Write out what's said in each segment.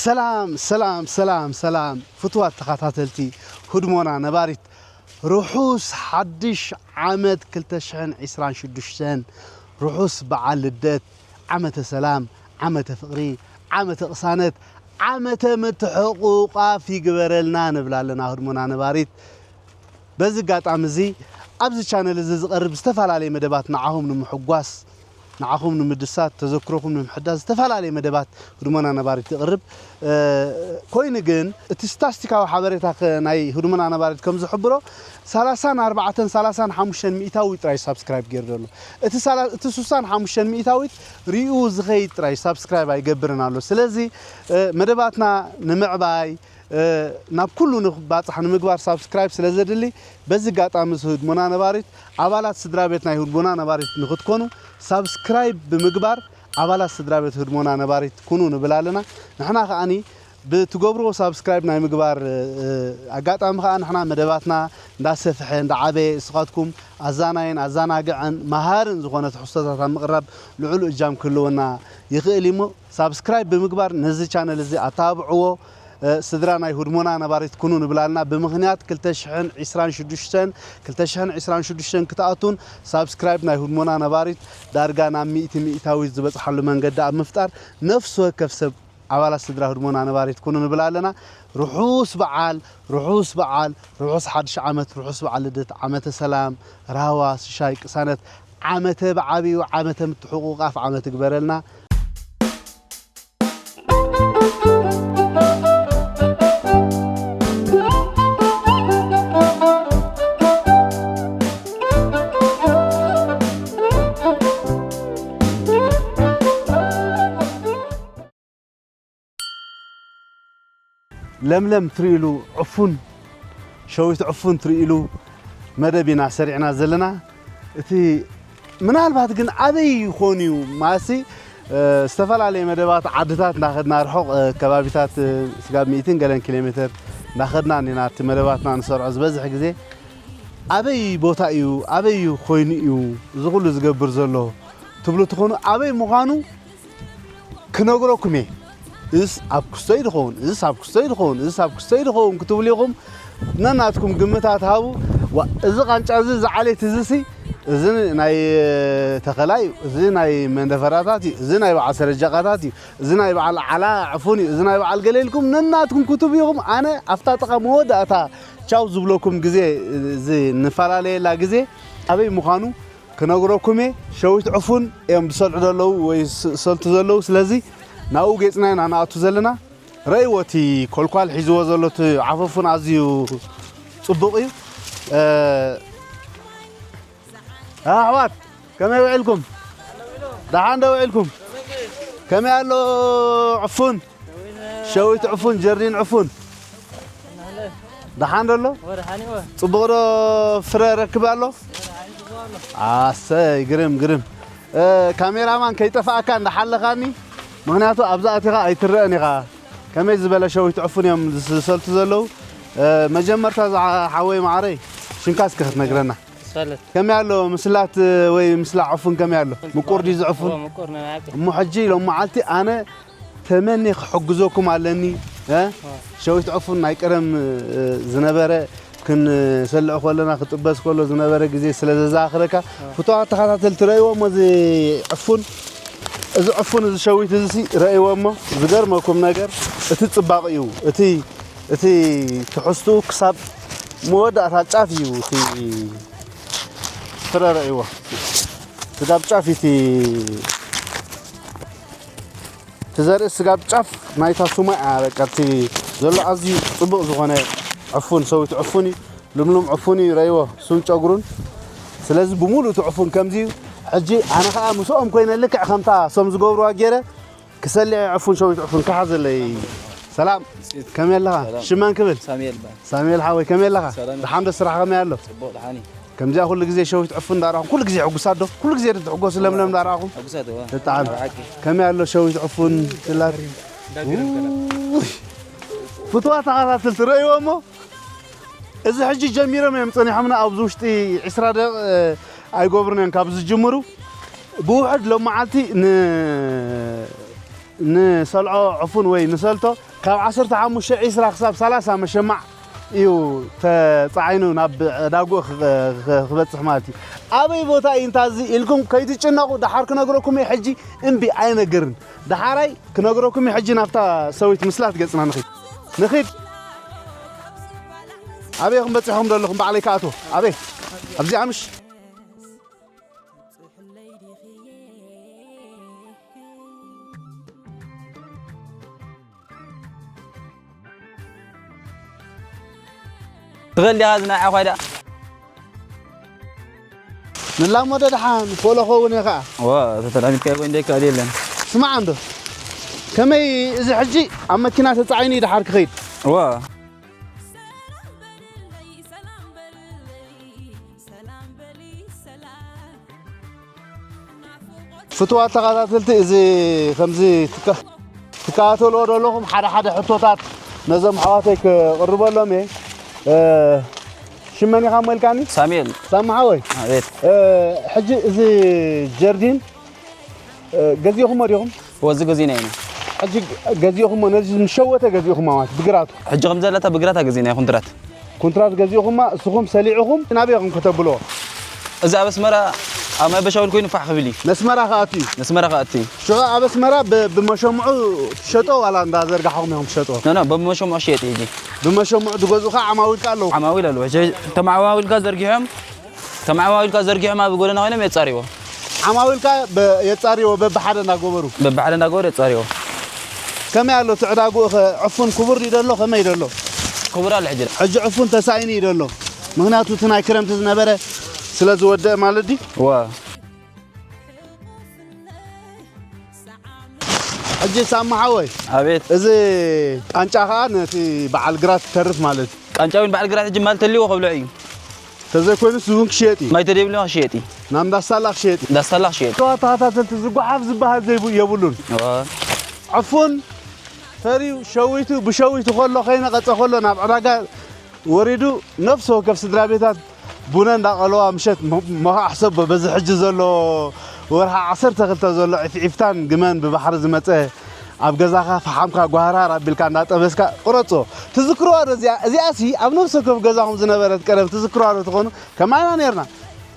ሰላም ሰላም ሰላም ሰላም ፍትዋት ተኸታተልቲ ህድሞና ነባሪት፣ ርሑስ ሓድሽ ዓመት ክልተ ሽሕን ዕስራን ሽዱሽተን። ርሑስ በዓል ልደት፣ ዓመተ ሰላም፣ ዓመተ ፍቕሪ፣ ዓመተ ቅሳነት፣ ዓመተ ምትሕቑቓፍ ይግበረልና ንብላ ኣለና ህድሞና ነባሪት። በዚ ኣጋጣሚ እዚ ኣብዚ ቻነል እዚ ዝቐርብ ዝተፈላለየ መደባት ንዓኹም ንምሕጓስ፣ ንዓኹም ንምድሳት፣ ተዘክሮኹም ንምሕዳስ ዝተፈላለየ መደባት ህድሞና ነባሪት ይቕርብ። እ፣ ኮይኑ ግን እቲ ስታስቲካዊ ሓበሬታ ከ ናይ ህድሞና ነባሪት ከም ዝሕብሮ ሰላሳን ኣርባዕተን ሰላሳን ሓሙሽተን ሚእታዊ ጥራይ ሳብስክራይብ ገይሩ ዘሎ። እቲ ሳላ-፣ እቲ ስሳን ሓሙሽተን ሚእታዊት ሪኡ ዝኸይድ ጥራይ ሳብስክራይብ ኣይገብርን ኣሎ። ስለዚ፣ እ፣ መደባትና ንምዕባይ፣ እ፣ ናብ ኩሉ ንክባጻሕ ንምግባር ሳብስክራይብ ስለ ዘድሊ፣ በዚ ኣጋጣሚ እዚ ህድሞና ነባሪት ኣባላት ስድራ ቤት ናይ ህድሞና ነባሪት ንክትኮኑ ሳብስክራይብ ብምግባር ኣባላት ስድራ ቤት ህድሞና ነባሪት ኩኑ ንብል ኣለና። ንሕና ከኣኒ ብትገብርዎ ሳብስክራይብ ናይ ምግባር፣ እ፣ ኣጋጣሚ ከኣ ንሕና መደባትና እንዳሰፍሐ እንዳዓበየ እስኻትኩም ኣዛናይን ኣዛናግዕን መሃርን ዝኾነ ትሕዝቶታት ኣብ ምቕራብ ልዑል እጃም ክህልወና ይኽእል እዩ እሞ ሳብስክራይብ ብምግባር ነዚ ቻነል እዚ ኣተባብዕዎ። እ፣ ስድራ ናይ ህድሞና ነባሪት ኩኑ ንብል ኣለና። ብምኽንያት ክልተ ሽሕን ዕስራን ሽዱሽተን፣ ክልተ ሽሕን ዕስራን ሽዱሽተን ክትኣቱን ሳብስክራይብ ናይ ህድሞና ነባሪት ዳርጋ ናብ ሚእቲ ሚእታዊት ዝበጽሓሉ መንገዲ ኣብ ምፍጣር ነፍሲ ወከፍ ሰብ ኣባላት ስድራ ህድሞና ነባሪት ኩኑ ንብል ኣለና። ርሑስ በዓል፣ ርሑስ በዓል፣ ርሑስ ሓድሽ ዓመት፣ ርሑስ በዓል ልደት፣ ዓመተ ሰላም፣ ራህዋ፣ ሽሻይ፣ ቅሳነት፣ ዓመተ ብዓቢኡ ዓመተ ምትሕቑቓፍ ዓመት ይግበረልና። ለምለም ትርእይሉ ዕፉን፣ ሸዊት ዕፉን ትርእይሉ መደብ ኢና ሰሪዕና ዘለና። እቲ ምናልባት ግን ኣበይ ይኾን እዩ ማሲ፣ እ፣ ዝተፈላለየ መደባት ዓድታት እንዳኸድና ርሑቕ፣ እ፣ ከባቢታት፣ እ፣ ስጋብ ሚእትን ገለን ኪሎ ሜትር እንዳኸድና እንዲና እቲ መደባትና ንሰርዖ ዝበዝሕ ግዜ። ኣበይ ቦታ እዩ፣ ኣበይ ኮይኑ እዩ እዚ ኩሉ ዝገብር ዘሎ ትብሉ ትኾኑ። ኣበይ ምዃኑ ክነግረኩም እየ። እዝስ ኣብ ክስቶ እዩ ድኸውን፣ እዝስ ኣብ ክስቶ እዩ ድኸውን፣ እዝስ ኣብ ክስቶ እዩ ድኸውን ክትብሉ ኢኹም። ነናትኩም ግምታት ሃቡ። ዋ፣ እዚ ቃንጫ እዚ፣ እዚ ዓሌት እዚ ሲ፣ እዚ ናይ ተኸላ እዩ፣ እዚ ናይ መንደፈራታት እዩ፣ እዚ ናይ በዓል ሰረጃቃታት እዩ፣ እዚ ናይ በዓል ዓላ ዕፉን እዩ፣ እዚ ናይ በዓል ገለ ኢልኩም ነናትኩም ክትቡ ኢኹም። ኣነ ኣብታ ጥቓ መወዳእታ ቻው ዝብለኩም ግዜ፣ እዚ ንፈላለየላ ግዜ ኣበይ ምዃኑ ክነግረኩም እየ። ሸዊት ዕፉን እዮም ዝሰልዑ ዘለዉ ወይ ስ-፣ ዝሰልቱ ዘለዉ። ስለዚ ናብኡ ገጽና ኢና ንኣቱ ዘለና። ረእይዎ እቲ ኮልኳል ሒዝዎ ዘሎ እቲ ዓፈፉን ኣዝዩ ጽቡቕ እዩ። እ፣ ኣሕዋት ከመይ ውዒልኩም? ደሓን ዶ ውዒልኩም? ከመይ ኣሎ ዕፉን? ሸዊት ዕፉን፣ ጀርዲን ዕፉን። ደሓን ዶ ኣሎ? ወደሓን እወ። ጽቡቕ ዶ ፍረ ረክብ ኣሎ? ኣሰይ፣ ግርም፣ ግርም። እ፣ ካሜራማን ከይጠፋእካ እንዳሓለኻኒ፣ ምኽንያቱ ኣብዛ ኣቲኻ ኣይትረአን ኢኻ። ከመይ ዝበለ ሸዊት ዕፉን እዮም ዝሰልቱ ዘለዉ? እ፣ መጀመርታ ዝሓ-፣ ሓወይ ማዕረይ፣ ሽምካ እስከ ክትነግረና። ሰለት። ከመይ ኣሎ ምስላት ወይ ምስላ ዕፉን ከመይ ኣሎ? ምቁር ድዩ ዝዕፉን? እወ፣ ምቁር ነው፣ ሓቂ። እሞ ሕጂ ሎም መዓልቲ ኣነ ተመኒ ክሕግዘኩም ኣለኒ፣ እ? እወ። ሸዊት ዕፉን ናይ ቀደም፣ እ፣ ዝነበረ ክንሰልዕ ከለና ክጥበስ ከሎ ዝነበረ ግዜ ስለ ዘዘኻኽረካ፣ እወ። ፍቱዋት ተኸታተልቲ ረእይዎ እሞ እዚ ዕፉን፣ እዚ ዕፉን እዚ ሸዊት እዚ ሲ ረእይዎ እሞ ዝገርመኩም ነገር እቲ ጽባቕኡ፣ እቲ፣ እቲ ትሕዝትኡ ክሳብ መወዳእታ ጫፍ እዩ እቲ ፍረ ረእይዎ። ስጋብ ጫፍ እቲ፣ እቲ ዘርኢ ስጋብ ጫፍ ናይታ ሱማ እያ። በቃ እቲ ዘሎ ኣዝዩ ጽቡቕ ዝኾነ ዕፉን፣ ሰዊት ዕፉን እዩ። ልምሉም ዕፉን እዩ፣ ረእይዎ፣ ሱን ጨጉሩን። ስለዚ ብምሉእ እቲ ዕፉን ከምዚ እዩ። ሕጂ ኣነ ኸኣ ምስኦም ኮይነ ልክዕ ከምታ ሶም ዝገብርዋ ገይረ ክሰልዕ ዕፉን ሸዊት ዕፉን ክሓዘለይ። ሰላም፣ ከመይ ኣለኻ? ሰላም። ሽመን ክብል? ሳሙኤል ይበሃል። ሳሙኤል ሓወይ፣ ከመይ ኣለኻ? ሰላም። ደሓን ዶ ስራሕ ከመይ ኣሎ? ጽቡቕ፣ ደሓን እዩ። ከምዚኣ ኩሉ ግዜ ሸዊት ዕፉን እንዳረኣኹም፣ ኩሉ ግዜ ሕጉሳት ዶ? ኩሉ ግዜ ዶ ትሕጎሱ ለምለም እንዳረኣኹም? ሕጉሳት፣ እዋ። ብጣዕሚ። ብሓቂ። ከመይ ኣሎ ሸዊት ዕፉን ስላት? ውይ። ፍትዋ ተኸታተልቲ ረእይዎ እሞ፣ እዚ ሕጂ ጀሚሮም እዮም ጸኒሖምና፣ ኣብዚ ውሽጢ ዕስራ ደቂቕ፣ እ፣ ኣይገብሩን እዮም ካብ ዝጅምሩ። ብውሕድ ሎም መዓልቲ ን-፣ ንሰልዖ ዕፉን ወይ ንሰልቶ ካብ ዓሰርተ ሓሙሽተ ዒስራ ክሳብ ሰላሳ መሸማዕ እዩ ተጻዒኑ ናብ ዕዳጉ ክበጽሕ ማለት እዩ። ኣበይ ቦታ እዩ እንታዚ ኢልኩም ከይትጭነቑ፣ ደሓር ክነግረኩም እየ። ሕጂ እምቢ ኣይነግርን። ደሓራይ ክነግረኩም እየ። ሕጂ ናብታ ሰዊት ምስላት ገጽና ንኺድ። ንኺድ። ኣበይ ኢኹም በጺሕኩም ዘለኹም? ባዕለይ ክኣትዎ። ኣበይ? ኣብዚኣ ምሽ? ትኽእል ዲኻ ዝናዓ ኳዳ? ንላሞ ዶ ደሓን ፎሎ ኸውን እየ ኸዓ። ዋ፣ ተተላሚድካ ይኮን ደካ የለን። ስማዕ እንዶ፣ ከመይ እዚ ሕጂ ኣብ መኪና ተጻዒኑ እዩ ደሓር ክኸይድ? ዋ። ፍትዋት ተኸታተልቲ፣ እዚ ከምዚ ትከ-፣ ትከታተልዎ ዘለኹም ሓደ ሓደ ሕቶታት ነዞም ኣሕዋተይ ክቕርበሎም እየ። እ፣ ሽም መን ኢኻ እሞ ኢልካኒ? ሳሙኤል። ሳሚ ሓወይ። ኣቤት። እ፣ ሕጂ እዚ ጀርዲን፣ እ፣ ገዚእኹሞ ዲኹም? ወዚ ገዚእና ኢና። ሕጂ ገዚእኹሞ፣ ነዚ ምስ ሸወተ ገዚእኹማ ማለት ብግራቱ? ሕጂ ከም ዘለታ ብግራታ ገዚእና፣ ኩንትራት። ኩንትራት ገዚእኹማ፣ እስኹም ሰሊዕኹም ናበይ ኢኹም ከተብልዎ? እዚ ኣብ ኣስመራ ኣብ ማይ በሻውል ኮይኑ ፋሕ ክብል እዩ። ነስመራ ክኣቱ እዩ። ነስመራ ክኣቱ እዩ። ሽዑ ኣብ ኣስመራ ብ-፣ ብመሸምዑ ትሸጦ ዋላ እንዳ ዘርጋሕኹም ኢኹም ትሸጦ? ኖ፣ ኖ፣ ብመሸምዑ ሽየጥ እዩ። ብመሸምዑ ዝገዝኡ ከዓ ዓማዊልካ ኣለዉ? ዓማዊል ኣለዉ። ሕጂ እቶም ዓማዊልካ ዘርጊሖም፣ እቶም ዓማዊልካ ዘርጊሖም ኣብ ጎደና ኮይኖም የጻርይዎ። ዓማዊልካ በ-፣ የጻርይዎ በብሓደ እንዳገበሩ? በብሓደ እንዳገበሩ የጻርይዎ። ከመይ ኣሎ እቲ ዕዳግኡ ኸ? ዕፉን ክቡር እዩ ደሎ? ከመይ ደሎ? ክቡር ኣሎ ሕጂ። ሕጂ ዕፉን ተሳኢኑ እዩ ደሎ። ምኽንያቱ እቲ ናይ ክረምቲ ዝነበረ ስለ ዝወደአ ማለት ድዩ? ዋ። ሕጂ ሳሚ ሓወይ፣ ኣቤት። እዚ ቃንጫ ኸኣ ነቲ በዓል ግራት ይተርፍ ማለት እዩ። ቃንጫ እውን በዓል ግራት ሕጂ ማል ተልዎ ከብልዖ እዩ። ተዘይኮይኑስ እውን ክሽየጥ እዩ። ማይ ተደይብልና ክሽየጥ እዩ። ናብ እንዳሳላ ክሽየጥ እዩ። እንዳሳላ ክሽየጥ። ተኸታተልቲ ዝጓሓፍ ዝበሃል ዘይቡ-፣ የብሉን። እዋ። ዕፉን ፈርዩ ሸዊቱ፣ ብሸዊቱ ከሎ ከይነቐጸ ከሎ ናብ ዕዳጋ ወሪዱ ነፍሲ ወከፍ ስድራ ቤታት ቡነ እንዳቐለዋ ምሸት ሞ-፣ ሞኻዕ ሰቦ በዚ ሕጂ ዘሎ ወርሓ ዓሰርተ ክልተ ዘሎ ዒፍዒፍታን ግመን ብባሕሪ ዝመጸ ኣብ ገዛኻ ፈሓምካ ጓህራር ኣቢልካ እንዳጠበስካ ቁረጾ። ትዝክርዋ ዶ እዚኣ? እዚኣሲ ኣብ ነፍሲ ወከፍ ገዛኹም ዝነበረት ቀደም ትዝክርዋ ዶ ትኾኑ? ከማና ኔርና።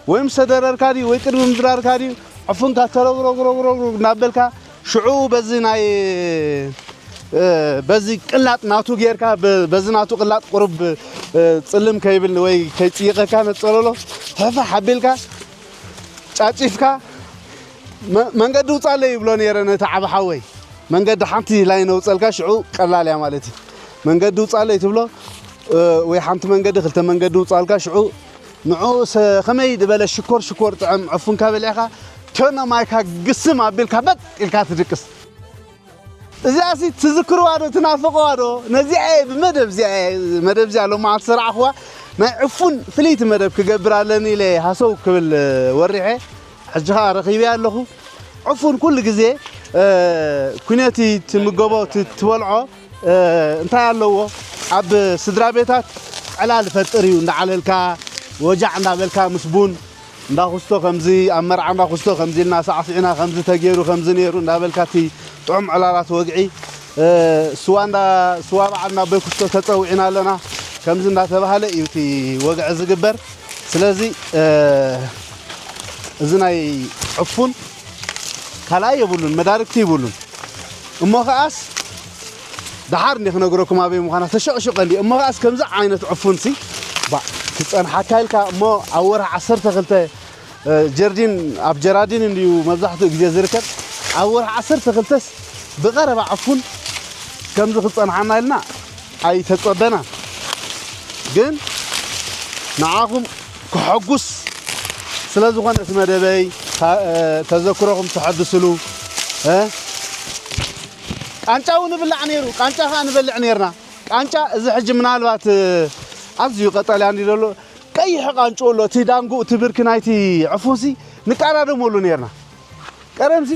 ወይ ምስ ተደረርካ ድዩ ወይ ቅድሚ ምድራርካ ድዩ ዕፉንካ ተረጉረጉረጉረጉ እናበልካ ሽዑ በዚ ናይ፣ እ፣ በዚ ቅላጥ ናቱ ጌርካ፣ በ-፣ በዚ ናቱ ቅላጥ ቁሩብ፣ እ፣ ጽልም ከይብል ወይ ከይጽይቐካ ነጸለሎ ትሕፋሕ ኣቢልካ ጫጪፍካ መ-፣ መንገዲ ውጻለይ ይብሎ ነይረ ነቲ ዓቢ ሓወይ። መንገዲ ሓንቲ ላይን ነውጸልካ ሽዑ ቀላል እያ ማለት እዩ። መንገዲ ውጻለይ ትብሎ፣ እ፣ ወይ ሓንቲ መንገዲ፣ ክልተ መንገዲ ውጻልካ ሽዑ ንዑ ሰ-፣ ከመይ ዝበለ ሽኮር ሽኮር ጥዕም ዕፉንካ በሊዕካ ቴኖ ማይካ ግስም ኣቢልካ በጥ ኢልካ ትድቅስ። እዚኣሲ ትዝክርዋ ዶ ትናፍቕዋ ዶ? ነዚኣ እየ ብመደብ እዚኣ እየ፣ መደብ እዚኣ ሎማዓንቲ ዝሰራዕኽዋ ናይ ዕፉን ፍልይቲ መደብ ክገብር ኣለኒ ኢለ ሃሰው ክብል ወሪሐ። ሕጂ ኸኣ ረኺበያ ኣለኹ። ዕፉን ኩሉ ግዜ፣ እ፣ ኩነቲ ትምገቦ ት-፣ ትበልዖ፣ እ፣ እንታይ ኣለዎ? ኣብ ስድራ ቤታት ዕላል ፈጥር እዩ። እንዳዓለልካ፣ ወጃዕ እንዳበልካ ምስ ቡን፣ እንዳኹስቶ ከምዚ፣ ኣብ መርዓ እንዳኹስቶ ከምዚ ኢልና ሳዕሲዕና፣ ከምዚ ተገይሩ፣ ከምዚ ነይሩ እንዳበልካ እቲ ጥዑም ዕላላት ወግዒ፣ እ፣ ስዋ እንዳ-፣ ስዋ በዓል ናብ ቤት ኩስቶ ተጸዊዕና ኣለና፣ ከምዚ እንዳተባሃለ እዩ እቲ ወግዒ ዝግበር። ስለዚ፣ እ፣ እዚ ናይ ዕፉን ካልኣይ የብሉን፣ መዳርግቲ የብሉን። እሞ ኸኣስ ደሓር እንዲ ክነግረኩም ኣበይ ምዃና ተሸቕሽቐ እንዲ። እሞ ኸኣስ ከምዚ ዓይነት ዕፉንሲ ባ-፣ ክጸንሓካ ኢልካ እሞ ኣብ ወርሒ ዓሰርተ ክልተ፣ እ፣ ጀርዲን፣ ኣብ ጀራዲን እንድዩ መብዛሕትኡ ግዜ ዝርከብ። ኣብ ወርሒ ዓሰርተ ክልተስ ብቐረባ ዕፉን ከምዚ ክጸንሓና ኢልና ኣይተጸበናን። ግን ንዓኹም ከሐጉስ ስለ ዝኾነ እቲ መደበይ፣ ታ-፣ እ፣ ተዘክሮኹም ተሐድስሉ፣ እ፣ ቃንጫ እውን ይብላዕ ነይሩ። ቃንጫ ከኣ ንበልዕ ነይርና። ቃንጫ እዚ ሕጂ ምናልባት፣ እ፣ ኣዝዩ ቀጠልያ እንዲ ዘሎ ቀይሕ ቃንጭ ኣሎ። እቲ ዳንጉ፣ እቲ ብርኪ ናይቲ ዕፉንሲ ንቃዳደመሉ ነይርና። ቀደምሲ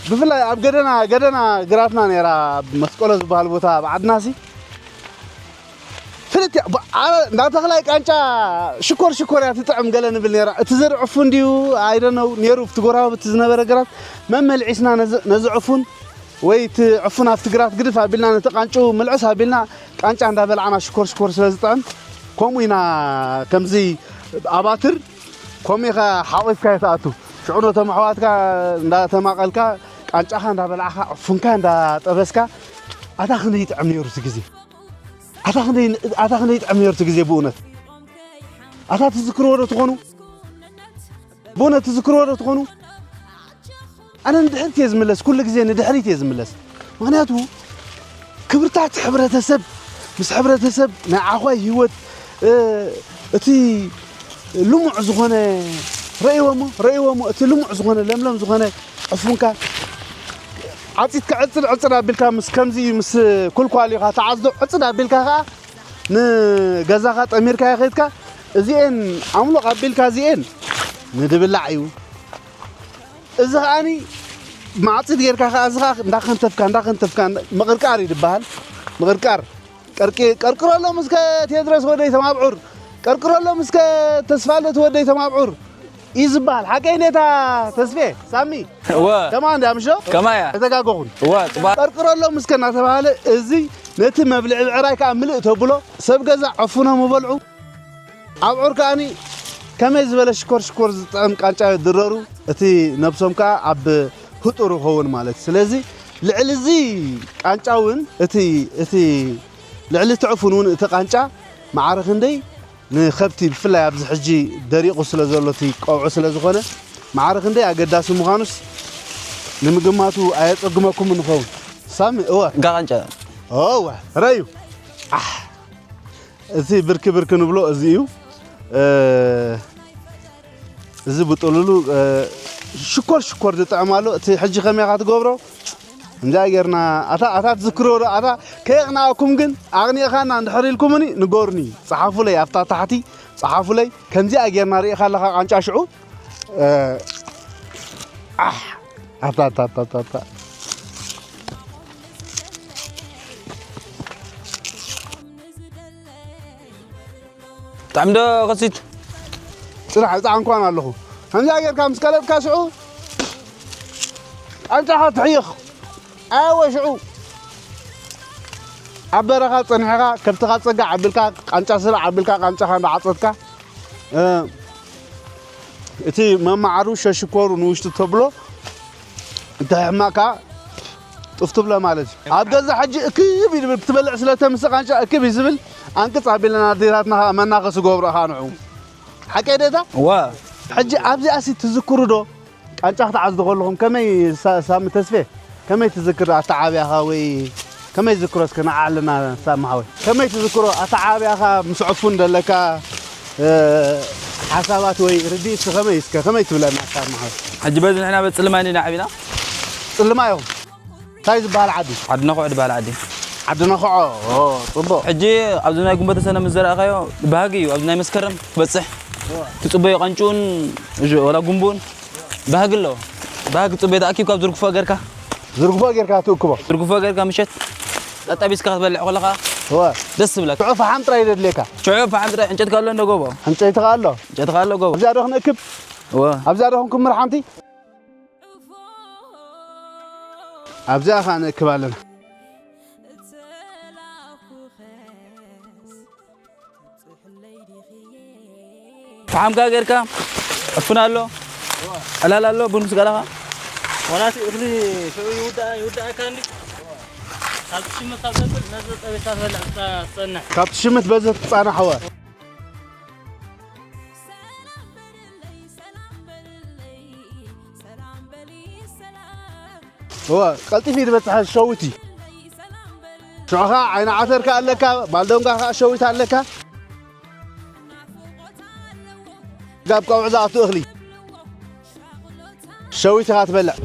ብፍላይ ኣብ ገደና፣ ገደና ግራትና ነይራ፣ ኣብ መስቀሎ ዝበሃል ቦታ ኣብ ዓድናሲ ፍልጥ እያ። ብ-፣ ኣነ እንዳ ተኽላይ ቃንጫ ሽኮር ሽኮር እያ ትጥዕም ገለ ንብል ነይራ። እቲ ዘርኢ ዕፉን ድዩ? I don't know። ነይሩ ኣብቲ ጎረባብቲ ዝነበረ ግራት መመልዒስና ነዚ፣ ነዚ ዕፉን ወይ እቲ ዕፉን ኣብቲ ግራት ግድፍ ኣቢልና ነቲ ቃንጭኡ ምልዕስ ኣቢልና ቃንጫ እንዳበላዕና ሽኮር ሽኮር ስለ ዝጥዕም ከምኡ ኢና ከምዚ ኣባትር ከምኡ ኢኻ ሓቒፍካ እየ ትኣቱ። ሽዑ ነቶም ኣሕዋትካ እንዳተማቐልካ ቃንጫኻ እንዳበላዕኻ ዕፉንካ እንዳጠበስካ ኣታ ክንደይ ይጥዕም ነይሩ እቲ ግዜ። ኣታ ክንደይ ኣታ ክንደይ ይጥዕም ነይሩ እቲ ግዜ ብእውነት። ኣታ ትዝክርዎ ዶ ትኾኑ? ብእውነት ትዝክርዎ ዶ ትኾኑ? ኣነ ንድሕሪት እየ ዝምለስ፣ ኩሉ ግዜ ንድሕሪት እየ ዝምለስ። ምኽንያቱ ክብርታት ሕብረተሰብ ምስ ሕብረተሰብ ናይ ዓዃይ ህይወት እቲ ልሙዕ ዝኾነ ረእይዎሞ ረእይዎሞ እቲ ልሙዕ ዝኾነ ለምለም ዝኾነ ዕፉንካ ዓፂትካ ዕፅድ ዕፅድ ኣቢልካ ምስ ከምዚ ምስ ኩልኳሊኻ ተዓፅዶ ዕፅድ ኣቢልካ ከዓ ንገዛኻ ጠሚርካ ይኸድካ እዚኤን ኣምሉቕ ኣቢልካ እዚኤን ንድብላዕ እዩ። እዚ ከዓኒ ማዕፂድ ጌርካ ከኣ እዚ ከኣ እንዳኸንተፍካ እንዳኸንተፍካ ምቕርቃር እዩ ዝበሃል። ምቕርቃር ቀርቂ ቀርቅረሎም እስከ ቴድሮስ ወደይ ተማብዑር ቀርቅረሎም እስከ ተስፋለት ወደይ ተማብዑር እዩ ዝበሃል። ሓቀይ ኔታ ተስፌ ሳሚ እወ ከማን ዳምሾ ከማያ ተተጋገኹን እወ ጽባ ቀርቅረሎም እስከ እናተባሃለ እዚ ነቲ መብልዒ ብዕራይ ከኣ ምልእ ተብሎ ሰብ ገዛ ዕፉኖም ይበልዑ ኣብዑር ከኣኒ ከመይ ዝበለ ሽኮር ሽኮር ዝጥዕም ቃንጫ ይድረሩ እቲ ነብሶም ከኣ ኣብ ህጡር ይኸውን ማለት እዩ። ስለዚ ልዕሊ እዚ ቃንጫ እውን እቲ እቲ ልዕሊ እቲ ዕፉን እውን እቲ ቃንጫ ማዕረ ክንደይ ንኸብቲ ብፍላይ ኣብዚ ሕጂ ደሪቑ ስለ ዘሎ እቲ ቀውዒ ስለ ዝኾነ ማዕረ ክንደይ ኣገዳሲ ምዃኑስ ንምግማቱ ኣየጸግመኩምን ይኸውን። ሳሚ እወ ጋቃንጫ እወ ረዩ እዚ ብርኪ ብርኪ ንብሎ እዚ እዩ። እዚ ብጥሉሉ ሽኮር ሽኮር ዝጥዕም ኣሎ። እቲ ሕጂ ከመይ ኢኻ ትገብሮ? እንዚኣ ጌርና ኣታ ኣታ ትዝክርዎ ዶ ኣታ ከየቕናእኩም ግን ኣቕኒእኻና እንድሕር ኢልኩምኒ ንገሩኒ። ጸሓፉለይ ኣብታ ታሕቲ ጸሓፉለይ። ከምዚኣ ጌርና ርኢኻ ኣለኻ ቃንጫ ሽዑ ኣሕ ኣታ ኣታ ኣታ ኣታ ብጣዕሚ ዶ ከሲት ፅናሕ ይፃዓንኳን ኣለኹ ከምዚኣ ጌርካ ምስ ቀለጥካ ሽዑ ቃንጫኻ ትሕይኽ ኣወ ሽዑ ኣብ በረኻ ፀኒሕኻ ከብትኻ ፀጋዕ ኣቢልካ ቃንጫ ስራዕ ኣቢልካ ቃንጫኻ እንዳዓፀትካ እቲ መማዓሩ ሸሽኮሩ ንውሽጢ ተብሎ እንተ ሕማቕ ከዓ ጡፍ ትብሎ ማለት እዩ ኣብ ገዛ ሕጂ እክብ ይብል ክትበልዕ ስለ ተምስእ ቃንጫ እክብ እዩ ዝብል ኣንቅፅ ኣቢለን ኣዴታትና ከዓ መናኸሲ ገብሮ ከዓ ንዑ ሓቀይ ደታ ዋ ሕጂ ኣብዚኣ ሲ ትዝክሩ ዶ ቃንጫ ክትዓዝዱ ከለኹም ከመይ ሳሚ ተስፌ ከመይ ትዝክር ኣተዓብያኻ ወይ ከመይ ዝክሮ እስከ ንዓልና ሳሚ ሓወይ ከመይ ትዝክሮ ኣተዓብያኻ ምስ ዕፉን ዘለካ ሓሳባት ወይ ርድኢት ከመይ እስከ ከመይ ትብለና ሳሚ ሓወይ ሕጂ በዚ ንሕና በፅልማ ኢና ዓቢና ፅልማ ኢኹም እንታይ ዝበሃል ዓዲ ዓዲ ነኹዕ ዝበሃል ዓዲ ዓዲ ነኹዖ ፅቡቕ ሕጂ ኣብዚ ናይ ጉንበተ ሰነ ምስ ዘረእኻዮ ባህጊ እዩ ኣብዚ ናይ መስከረም ክበፅሕ ትፅበዮ ቃንጭኡን ወላ ጉንቡን ባህጊ ኣለዎ። ባህጊ ፅቤ ተኣኪብካ ኣብ ዝርግፎ ጌርካ ዝርግፎ ጌርካ ትእክቦ ዝርግፎ ጌርካ ምሸት ጠጠቢስካ ክትበልዕ ከለኻ እወ ደስ ዝብለካ። ሽዑ ፈሓም ጥራይ እዩ ዘድልየካ። ሽዑ ፈሓም ጥራይ ዕንጨይትካ ኣሎ እንዶ ጎቦ። ዕንጨይትኻ ኣሎ። ዕንጨይትኻ ኣሎ ጎቦ። ኣብዚኣ ዶ ክንእክብ? እወ። ኣብዚኣ ዶ ክንክምር ሓንቲ? ኣብዚኣ ኸዓ ንእክብ ኣለና። ፈሓምካ ጌርካ ዕፉን ኣሎ ዕላል ኣሎ ቡን ምስ ገለኻ ዋላቲ እኽሊ ሽዑ ይውዳእ ይውዳእካ እንዲ ካብቲ ሽምት ካብ ዘብል ነዚ ጠቢስካ ትበልዕ ትጸንሕ ካብቲ ሽምት በዚ ትጻንሕ እወ እወ ቀልጢፍ እዩ ዝበፅሐ ሸዊት እዩ ሽዑ ከዓ ዓይኒ ዓተር ከዓ ኣለካ ባልዶንጋ ከዓ ሸዊት ኣለካ ጋብ ቀውዒ ዝኣቱ እኽሊ ሸዊት ኢኻ ትበልዕ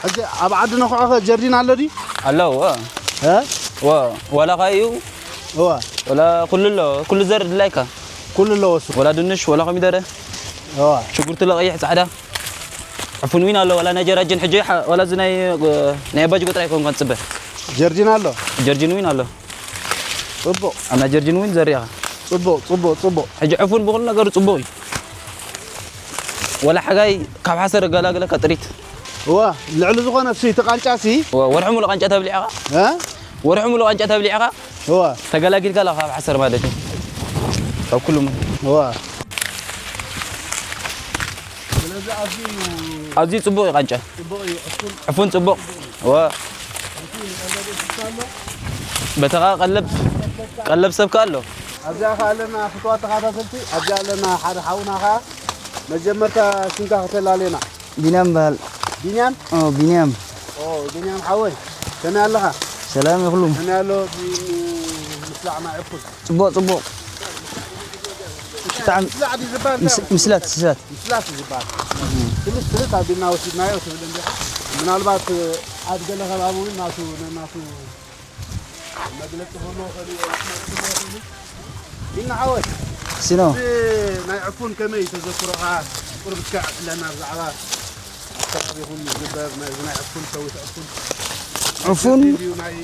ሕጂ ኣብ ዓዲ ነኹዖኸ ጀርዲን ኣሎ ድዩ? ኣለዎ። እ? ወ ወላ ኻዩ እዋ። ወላ ኩሉ ኣሎ። ኩሉ ዘር ድላይካ። ኩሉ ኣለዎ እሱ። ወላ ድንሽ፣ ወላ ኮሚደረ፣ እዋ። ሽጉርቲ ለቐይሕ፣ ጻዕዳ። ዕፉን ዊን ኣሎ። ወላ ናይ ጀራጅን ሕጂ ሓ- ወላ እዚ ናይ ናይ ኣባጅጎ ጥራይ ኮንካ ትጽበ። ጀርዲን ኣሎ። ጀርጂን ዊን ኣሎ። ጽቡቕ። ኣብ ናይ ጀርጂን ዊን ዘሪኻ። ጽቡቕ ጽቡቕ ጽቡቕ። ሕጂ ዕፉን ብኹሉ ነገሩ ጽቡቕ እዩ። ወላ ሓጋይ ካብ ሓሰር እገላግለካ ጥሪት። እዋ፣ ልዕሊ ዝኾነ እሱ እቲ ቃንጫ ሲ? እዋ፣ ወርሒ ሙሉ ቃንጫ ተብሊዕኻ? እ? ወርሒ ሙሉ ቃንጫ ተብሊዕኻ? እዋ። ተገላጊልካ ኣለኻ ካብ ሓሰር ማለት እዩ። ካብ ኩሉ ም-፣ እዋ። ስለዚ ኣዝዩ ኣዝዩ ጽቡቕ እዩ ቃንጫ። ጽቡቕ እዩ፣ ዕፉን። ዕፉን ጽቡቕ። እዋ። በተኻ ቀለብ፣ ቀለብ ሰብካ ኣሎ። ኣብዚኣ ኸኣ ኣለና ፍትዋት ተኸታተልቲ፣ ኣብዚኣ ኣለና ሓደ ሓውና ኸኣ መጀመርታ ሽምካ ከተላልየና። ቢንያም በሃል። ቢንያም? ኦ፣ ቢንያም። ኦ፣ ቢንያም ሓወይ፣ ከመይ ኣለኻ? ሰላም ይኹሉ። ከመይ ኣሎ እዚ ምስላዕ ማይ ዕፉን? ጽቡቕ፣ ጽቡቕ። ብጣዕሚ ምስላዕ ድዩ ዝበሃል? ምስ-፣ ምስላት፣ ምስላት። ምስላት እዩ ዝበሃል። ስልስ ስልስ ኣቢልና ወሲድናዮ ትብል እንዲኻ። ምናልባት ኣብ ገለ ከባቢ እውን ናቱ፣ ነናቱ መግለጺ ክህልዎ ይኽእል እዩ፣ ክመልስዎ ይኽእል እዩ። ቢና ሓወይ፣ ሲኖ። እዚ ናይ ዕፉን ከመይ እዩ ተዘክሮኻ? ቁሩብ እስከ ኣዕለና ብዛዕባ ኣብ ከባቢኹም ዝግበር ናይ፣ ናይ ዕፉን፣ ሸዊት ዕፉን። ዕፉን ድዩ ናይ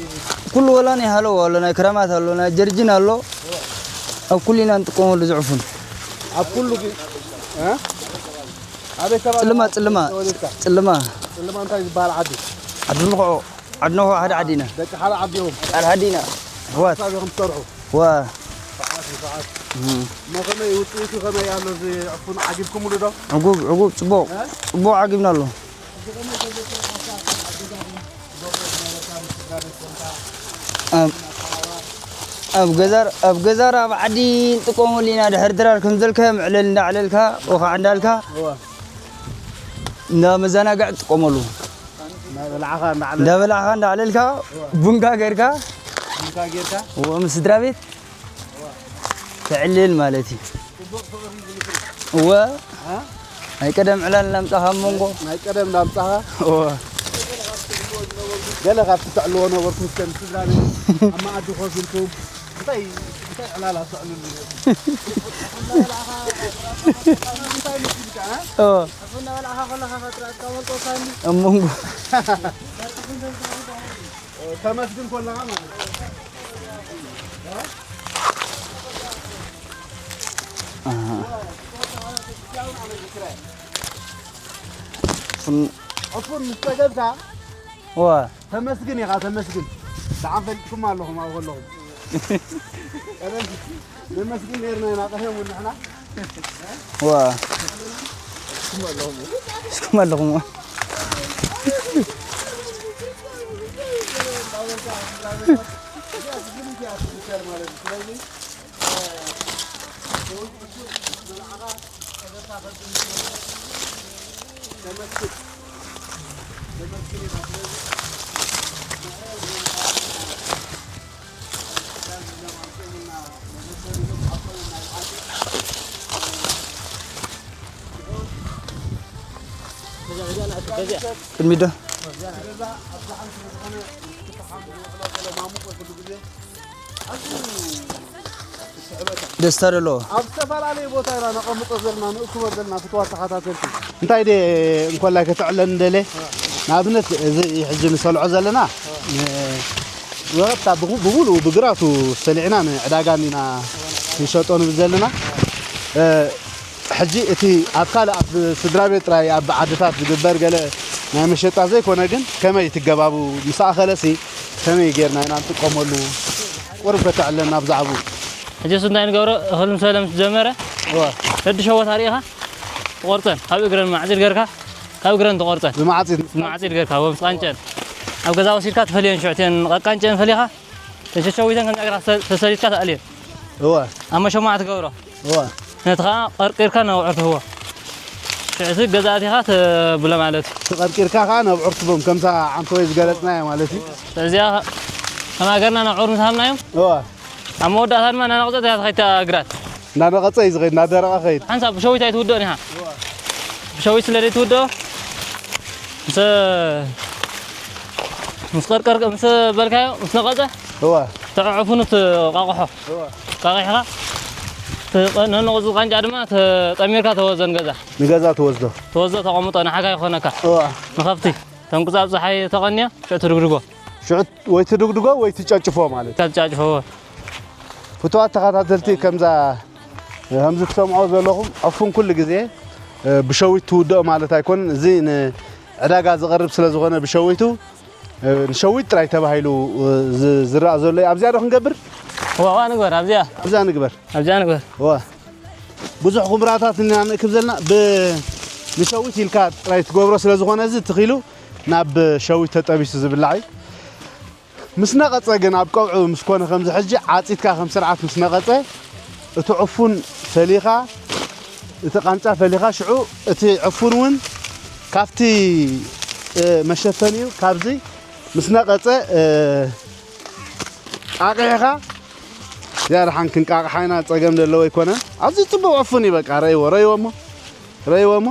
ኩሉ ወላ ናይ ሃለዋ ኣሎ፣ ናይ ክረማት ኣሎ፣ ናይ ጀርጂን ኣሎ። ኣብ ኩሉ ኢና ንጥቀመሉ እዚ ዕፉን። ኣብ ኩሉ ግን፣ እ? ኣበይ ከባቢ ጽልማ፣ ጽልማ። ተወሊድካ? ጽልማ። ጽልማ እንታይ ዝበሃል ዓዲ? ዓዲ ንኹዑ። ዓዲ ንኹዑ ሓደ ዓዲ ኢና። ደቂ ሓደ ዓዲ ኢኹም? ሓደ ዓዲ ኢና። ኣሕዋት። ሓሳብ ኢኹም ትሰርሑ? ዋ። ሰዓት ንሰዓት። እም። እሞ ከመይ ውፅኢቱ ከመይ ኣሎ? እዚ ዕፉን ዓጊብኩምሉ ዶ? ዕጉብ፣ ዕጉብ፣ ጽቡቕ። እ? ጽቡቕ ዓጊብና ኣሎ። ኣብ፣ ኣብ ገዛ፣ ኣብ ገዛ ኣብ ዓዲ ንጥቀመሉ ኢና። ድሕሪ ድራር ከም ዘልካ ምዕለል እንዳዕለልካ፣ ወኻዕ እንዳልካ፣ እዋ። እንዳ መዘናግዒ ትጥቀመሉ። እንዳበላዕኻ እንዳዕለልካ። እንዳበላዕኻ እንዳዕለልካ፣ እዋ። ቡንካ ጌርካ፣ ቡንካ ጌርካ። እዎ፣ ምስ ስድራ ቤት። ተዕልል ማለት እዩ። እወ፣ እ? ናይ ቀደም ዕላል እናምጻኻ ኣብ መንጎ። ናይ ቀደም እናምጻኻ? እወ። ገለ ካብቲ ተዕልዎ ነበርኩም፣ እስከ ምስ ስድራ ቤት ኣብ መኣዲ ኮፍ ኢልኩም፣ እንታይ፣ እንታይ ዕላል ኣተዕልሉ ነበርኩም? እንታይ መስልካ፣ እ? እወ። እናበላዕኻ ከለኻ ከጥራጥካ መልጦ ሳኒ። ኣብ መንጎ። ተመስግን ከለኻ ማለት እዩ። ኣሃ። ፍን- ዕፉን ምስ ጠገብካ እዋ። ተመስግን ኢኻ፣ ተመስግን። ደሓን ፈሊጥኩም ኣለኹም ኣብኡ ከለኹም። ቀደም ነመስግን ነይርና ኢና፣ ቀደም እውን ንሕና። ዋ። እስኩም ኣለኹም። ቅድሚት ዶ? ደስታ ደለዎ። ኣብ ዝተፈላለየ ቦታ ኢና ነቐምጦ ዘለና፣ ንእክቦ ዘለና ፍትዋት ተኸታተልቲ። እንታይ ደ እንኮላይ ከተዕለን እንደለ፣ ንኣብነት እዚ ሕጂ ንሰልዖ ዘለና፣ ን-፣ ወረታ ብሙ-፣ ብምሉኡ ብግራቱ ሰሊዕና ንዕዳጋ ኢና ክንሸጦ ንብል ዘለና። እ፣ ሕጂ እቲ ኣብ ካልእ ኣብ ስድራ ቤት ጥራይ ኣብ ዓድታት ዝግበር ገለ ናይ መሸጣ ዘይኮነ ግን ከመይ ትገባቡ ምስ ኣኸለሲ ከመይ ጌርና ኢና ንጥቀመሉ? ቁሩብ ከተዕለና ብዛዕባኡ። ሕጂስ እንታይ ንገብሮ? እኽሊ ምስ በለ ምስ ጀመረ እወ። ደዲ ሸወት ኣርኢኻ ትቖርፀን፣ ካብ እግረን ማዕፂድ ገርካ ካብ እግረን ትቖርፀን። ብማዕፂድ? ብማዕፂድ ገርካ፣ እወ፣ ምስ ቃንጨን ኣብ ገዛ ወሲድካ ትፈልየን፣ ሽዑ እተን ቀቃንጨን ፈሊኻ ተሸሸዊተን ከምዚ እግራ ተሰ-፣ ተሰሊትካ ተኣልየን። እወ። ኣብ መሸማዕ ትገብሮ። እወ። ነቲ ኸዓ ቀርቂርካ ነብዑር ትህቦ። ሽዕቲ ገዛእቲኻ ትብሎ ማለት እዩ። ትቐርቂርካ ኸዓ ነብዑር ትህቦም፣ ከምታ ዓንተወይ ዝገለጽናዮ ማለት እዩ። እዚኣ ከም ሃገርና ነብዑር ምስ ሃብናዮም፣ እወ። ኣብ መወዳእታ ድማ እናነቐጸት እያ ትኸይድ እታ ግራት። እናነቐጸ እዩ ዝኸይድ፣ እናደረቐ ኸይድ። ሓንሳብ ብሸዊት ኣይትውድኦን ኢኻ። ብሸዊት ስለ ዘይትውድኦ፣ ምስ፣ ምስ ቀርቀር፣ ምስ በልካዮ፣ ምስ ነቐጸ፣ እወ። ተዕዕፉኑ ትቃቕሖ። እወ። ቃቒሕኻ፣ ተ-፣ ነንቑ ዝቃንጫ ድማ ተጠሚርካ ተወዘ ንገዛ። ንገዛ ተወስዶ? ተወስዶ ተቐምጦ፣ ንሓጋይ ክኾነካ። እወ። ንኸብቲ። ተንቁጻብ ጸሓይ ተቐንዮ፣ ሽዑ ትድግድጎ። ሽዑ ወይ ትድግድጎ ወይ ትጨጭፎ ማለት። ካብ ትጨጭፎ። ፍቱዋት ተኸታተልቲ፣ ከምዛ፣ ከምዚ ትሰምዖ ዘለኹም፣ ዕፉን ኩሉ ግዜ፣ ብሸዊት ትውደኦ ማለት ኣይኮነን። እዚ ንዕዳጋ ዝቐርብ ስለ ዝኾነ ብሸዊቱ ንሸዊት ጥራይ ተባሂሉ ዝረኣ ዘሎ እዩ። ኣብዚኣ ዶ ክንገብር? ዋ ንግበር ኣብዚኣ ኣብዛ ንግበር ኣብዚኣ ንግበር። ዋ ብዙሕ ኹምራታት ኢና ንእክብ ዘለና። ብ ንሸዊት ኢልካ ጥራይ ትገብሮ ስለ ዝኾነ እዚ ትኺሉ ናብ ሸዊት ተጠቢሱ ዝብላዕ እዩ። ምስ ነቐጸ ግን ኣብ ቀውዒ ምስ ኮነ ከምዚ ሕጂ ዓጺድካ ከም ስርዓት ምስ ነቐጸ እቲ ዕፉን ፈሊኻ እቲ ቃንጫ ፈሊኻ ሽዑ እቲ ዕፉን እውን ካብቲ መሸፈኒኡ ካብዚ ምስ ነቐጸ ቃቂሕኻ እዚኣ ደሓን ክንቃቕሓ ኢና ጸገም ዘለዎ ኣይኮነን። ኣዝዩ ጽቡቕ ዕፉን እዩ በቃ ረእይዎ ረእይዎ እሞ ረእይዎ እሞ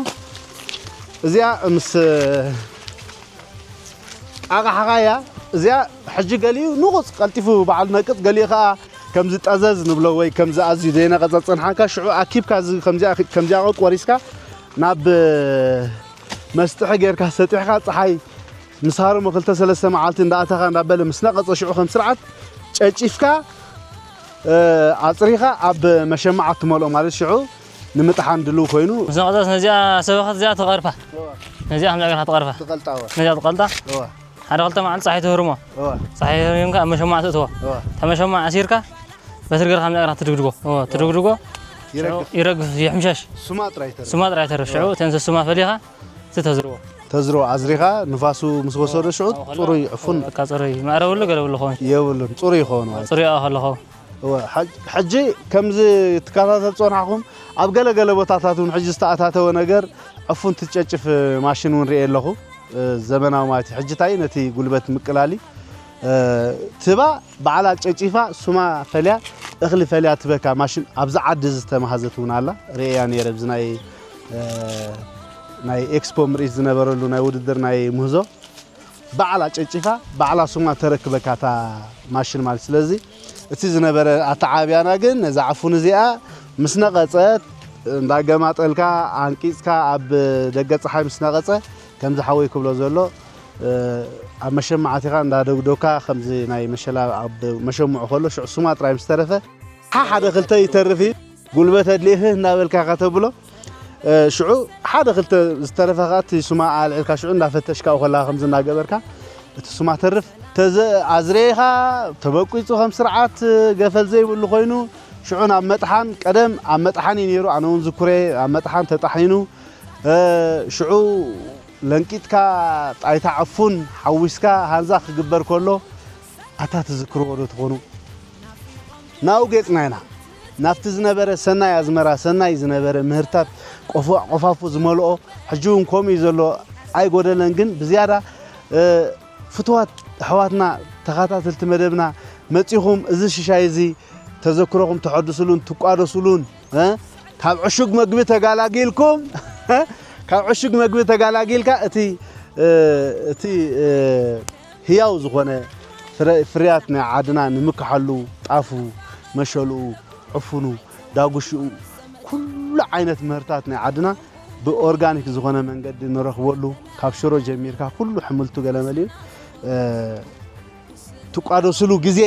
እዚኣ ምስ ቃቕሓኻ እያ እዚኣ። ሕጂ ገሊኡ ንቑጽ ቀልጢፉ በዓል ነቅጽ፣ ገሊኡ ከኣ ከምዚ ጠዘዝ ንብሎ ወይ ከምዚ ኣዝዩ ዘይነቐጸ ዝጸንሓካ፣ ሽዑ ኣኪብካ እዚ ከምዚኣ ከምዚኣ ቆሪስካ ናብ መስጥሒ ጌርካ ሰጢሕካ ጸሓይ ምስ ሃረሞ ክልተ ሰለስተ መዓልቲ እንዳኣተኻ እንዳበለ ምስ ነቐጸ ሽዑ ከም ስርዓት ጨጪፍካ ኣጽሪኻ ኣብ መሸማዕ ትመልኦ ማለት ሽዑ ንምጥሓን ድልው ኮይኑ። ምስ ነቐጸስ ነዚኣ ሰበኸት እዚኣ ትቐርፋ። ነዚኣ ከምዚኣ ጌርካ ትቐርፋ። ትቐልጣ እወ። ነዚኣ ትቐልጣ። እወ። ሓደ ክልተ መዓልቲ ጸሓይ ትህርሞ። እወ። ጸሓይ ህሪምካ ኣብ መሸማዕ ትእትዎ። እወ። እታ መሸማዕ ኣሲርካ በትሪ ጌርካ ከምዚኣ ጌርካ ትድግድጎ። እወ፣ ትድግድጎ። ይረግፍ። ይረግፍ፣ ይሕምሸሽ። ሱማ ጥራይ ተርፍ። ሱማ ጥራይ ተርፍ። ሽዑ እተን ሰሱማ ፈሊኻ እቲ ተዝርዎ። ተዝርዎ ኣዝሪኻ ንፋሱ ምስ ወሰዶ ሽዑ ኣብኡ ከሎ ጽሩይ ዕፉን። በቃ ጽሩይ። ማዕረ ብሉ ገለ ብሉ ኸውን። የብሉን። ጽሩይ ይኸውን ማለት። ጽሩይ ኣብኡ ከሎ ኸውን። እወ፣ ሐ- ሕጂ ከምዚ ትከታተል ጸንሓኹም ኣብ ገለ ገለ ቦታታት እውን ሕጂ ዝተኣታተወ ነገር ዕፉን ትጨጭፍ ማሽን እውን ርእየ ኣለኹ። እ፣ ዘመናዊ ማለት እዩ። ሕጂ እንታይ ነቲ ጉልበት ምቅላል እዩ። እ፣ ትባ ባዕላ ጨጪፋ ሱማ ፈልያ እኽሊ ፈልያ ትበካ ማሽን ኣብዚ ዓዲ ዝተመሃዘት እውን ኣላ። ርእያ ነይረ ኣብዚ ናይ እ፣ ናይ ኤክስፖ ምርኢት ዝነበረሉ ናይ ውድድር ናይ ምህዞ ባዕላ ጨጭፋ ባዕላ ሱማ ተረክበካ እታ ማሽን ማለት። ስለዚ እቲ ዝነበረ ኣተዓብያና ግን ነዛ ዕፉን እዚኣ ምስ ነቐጸት እንዳገማጠልካ ኣንቂጽካ ኣብ ደገ ጸሓይ ምስ ነቐጸ ከምዚ ሓወይ ክብሎ ዘሎ እ፣ ኣብ መሸማዕ ኣቲኻ እንዳደግዶካ ከምዚ ናይ መሸላ ኣብ መሸምዑ ከሎ ሽዑ ሱማ ጥራይ ምስ ተረፈ ሓ ሓደ ክልተ ይተርፍ እዩ። ጉልበት ኣድልይህ እናበልካ ከተብሎ እ፣ ሽዑ ሓደ ክልተ ዝተረፈ ከኣ እቲ ሱማ ኣልዒልካ ሽዑ እንዳፈተሽካ ከለኻ ከምዚ እናገበርካ እቲ ሱማ ተርፍ ተዘ ኣዝሬኻ ተበቂጹ ከም ስርዓት ገፈል ዘይብሉ ኮይኑ ሽዑ ናብ መጥሓን ቀደም ኣብ መጥሓን እዩ ነይሩ። ኣነ እውን ዝኩሬ ኣብ መጥሓን ተጣሒኑ እ፣ ሽዑ ለንቂጥካ ጣይታ ዕፉን ሓዊስካ ሃንዛ ክግበር ከሎ ኣታ ትዝክርዎ ዶ ትኾኑ? ናብኡ ጌጽና ኢና። ናብቲ ዝነበረ ሰናይ ኣዝመራ፣ ሰናይ ዝነበረ ምህርታት ቆፎ- ቆፋፉ ዝመልኦ፣ ሕጂ እውን ከምኡ እዩ ዘሎ፣ ኣይጎደለን። ግን ብዝያዳ እ፣ ፍቱዋት ኣሕዋትና ተኸታተልቲ መደብና መጺኹም እዚ ሽሻይ እዚ ተዘክሮኹም ተሐድስሉን ትቋደስሉን እ፣ ካብ ዕሹግ መግቢ ተጋላጊልኩም ካብ ዕሹግ መግቢ ተጋላጊልካ እቲ እ፣ እቲ እ፣ ህያው ዝኾነ ፍረ- ፍርያት ናይ ዓድና ንምክሓሉ ጣፉ፣ መሸልኡ፣ ዕፉኑ፣ ዳጉሽኡ ኩሉ ዓይነት ምህርታት ናይ ዓድና ብኦርጋኒክ ዝኾነ መንገዲ ንረኽበሉ ካብ ሽሮ ጀሚርካ ኩሉ ሕምልቱ ገለመሊኡ እ፣ ትቋደስሉ ግዜ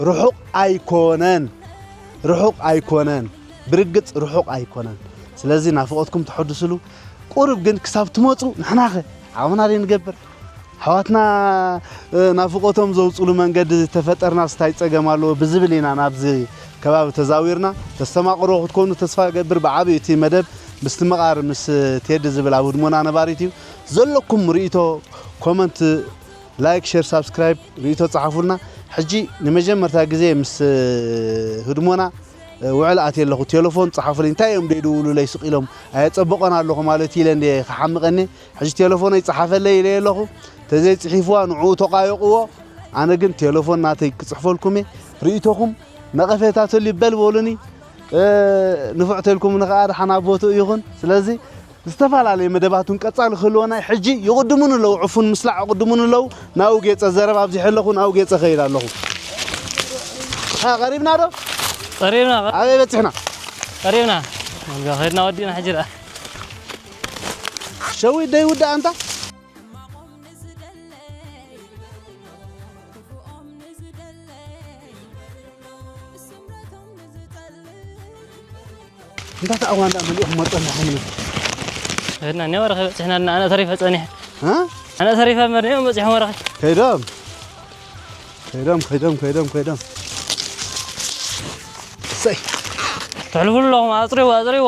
ርሑቕ ኣይኮነን፣ ርሑቕ ኣይኮነን፣ ብርግጽ ርሑቕ ኣይኮነን። ስለዚ ናፍቖትኩም ተሐድስሉ። ቁሩብ ግን ክሳብ ትመጹ ንሕናኸ ዓቕምና ደይ ንገብር? ኣሕዋትና እ፣ ናፍቖቶም ዘውጽሉ መንገዲ ተፈጠርናስ ታይ ጸገም ኣለዎ ብዝብል ኢና ናብዚ ከባቢ ተዛዊርና። ተስተማቕርዎ ክትኮኑ ተስፋ እገብር። ብዓብዩ እቲ መደብ ምስትምቓር ምስ ቴዲ ዝብል ኣብ ህድሞና ነባሪት እዩ። ዘለኩም ርእይቶ ኮመንት ላይክ፣ ሸር፣ ሳብስክራይብ ርእይቶ ጸሓፉልና። ሕጂ ንመጀመርታ ግዜ ምስ ህድሞና ውዕል ኣትየ ኣለኹ። ቴሌፎን ጸሓፉለይ፣ እንታይ እዮም ደይድውሉለይ ስቕ ኢሎም ኣየጸበቖን ኣለኹ ማለት ኢለ እንደ ክሓምቐኒ። ሕጂ ቴሌፎነይ ጸሓፈለይ ኢለ ኣለኹ። ተዘይጽሒፍዋ ንዕኡ ተቋየቕዎ። ኣነ ግን ቴሌፎን ናተይ ክጽሕፈልኩም እየ። ርእይቶኹም ነቐፌታ ተልዩ በል በሉኒ። እ፣ ንፉዕ ተልኩምኒ ከኣ ደሓን ኣብ ቦትኡ ይኹን። ስለዚ ዝተፈላለየ መደባትን ቀጻሊ ክህልወና እዩ። ሕጂ ይቕድሙኒ ኣለዉ፣ ዕፉን ምስላዕ ይቕድሙኒ ኣለዉ። ናብኡ ጌጸ ዘረባ ኣብዚሐ ኣለኹ፣ ናብኡ ጌጸ እኸይድ ኣለኹ። ሃ፣ ቀሪብና ዶ? ቀሪብና፣ ቀ- ኣበይ በጺሕና? ቀሪብና። ኣልጋ ኸድና ወዲእና ሕጂ ደኣ። ሸዊት ደይውዳእ ኣንታ? ሕማቖም ንዝደለይ ክፉኦም ንዝደለይ ስምረቶም ንዝጠልይ እንዳ ተኣዋ እንዳ መሊኡ ክመጠና ኮይኑ ከድና እኒኦ ወረኸ በፂሕና ኣለና። ኣነ ተሪፈ ፀኒሐ። እ? ኣነ ተሪፈ እምበር እኒኦ በፂሖም ወረኸ። ከይዶም። ከይዶም፣ ከይዶም፣ ከይዶም፣ ከይዶም። እሰይ። ትሕልፉ ኣለኹም፣ ኣፅርይዎ፣ ኣፅርይዎ።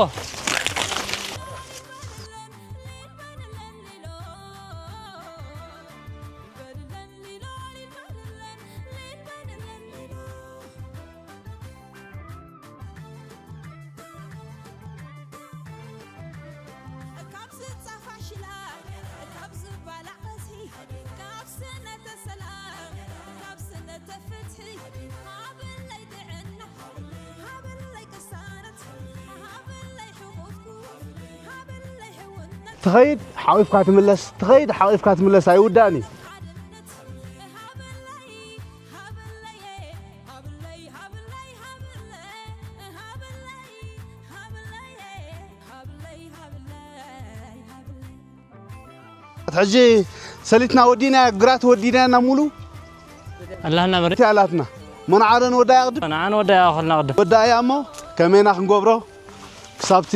ካብ ዝጻፋ ሽላ፣ ካብ ዝባላዕ ቀስሒ፣ ካብ ስነተ ሰላም፣ ካብ ስነተ ፍትሒ፣ ሃበለይ ጥዕና፣ ሃበለይ ቅሳነት፣ ሃበለይ ሕቑፍኩ፣ ሃበለይ ሕውነት፣ ትኸይድ ሓቒፍካ ትምለስ፣ ትኸይድ ሓቒፍካ ትምለስ፣ ኣይውዳእን እዩ። ሓድነት፣ ሃበለይ፣ ሃበለይ፣ ሃበለይ፣ ሃበለይ፣ ሃበለይ፣ ሃበለይ፣ ሃበለይ፣ ሃበለይ፣ ሃበለይ፣ ሃበለይ። ሕጂ ሰሊትና ወዲና፣ ግራት ወዲና እና ሙሉ ኣላህና መሪ ኣላትና። መናዓረን ወዳያ ቅድም። ንዓን ወዳያ ኣኸልና ቅድም። ወዳያ እሞ ከመይና ክንገብሮ ክሳብቲ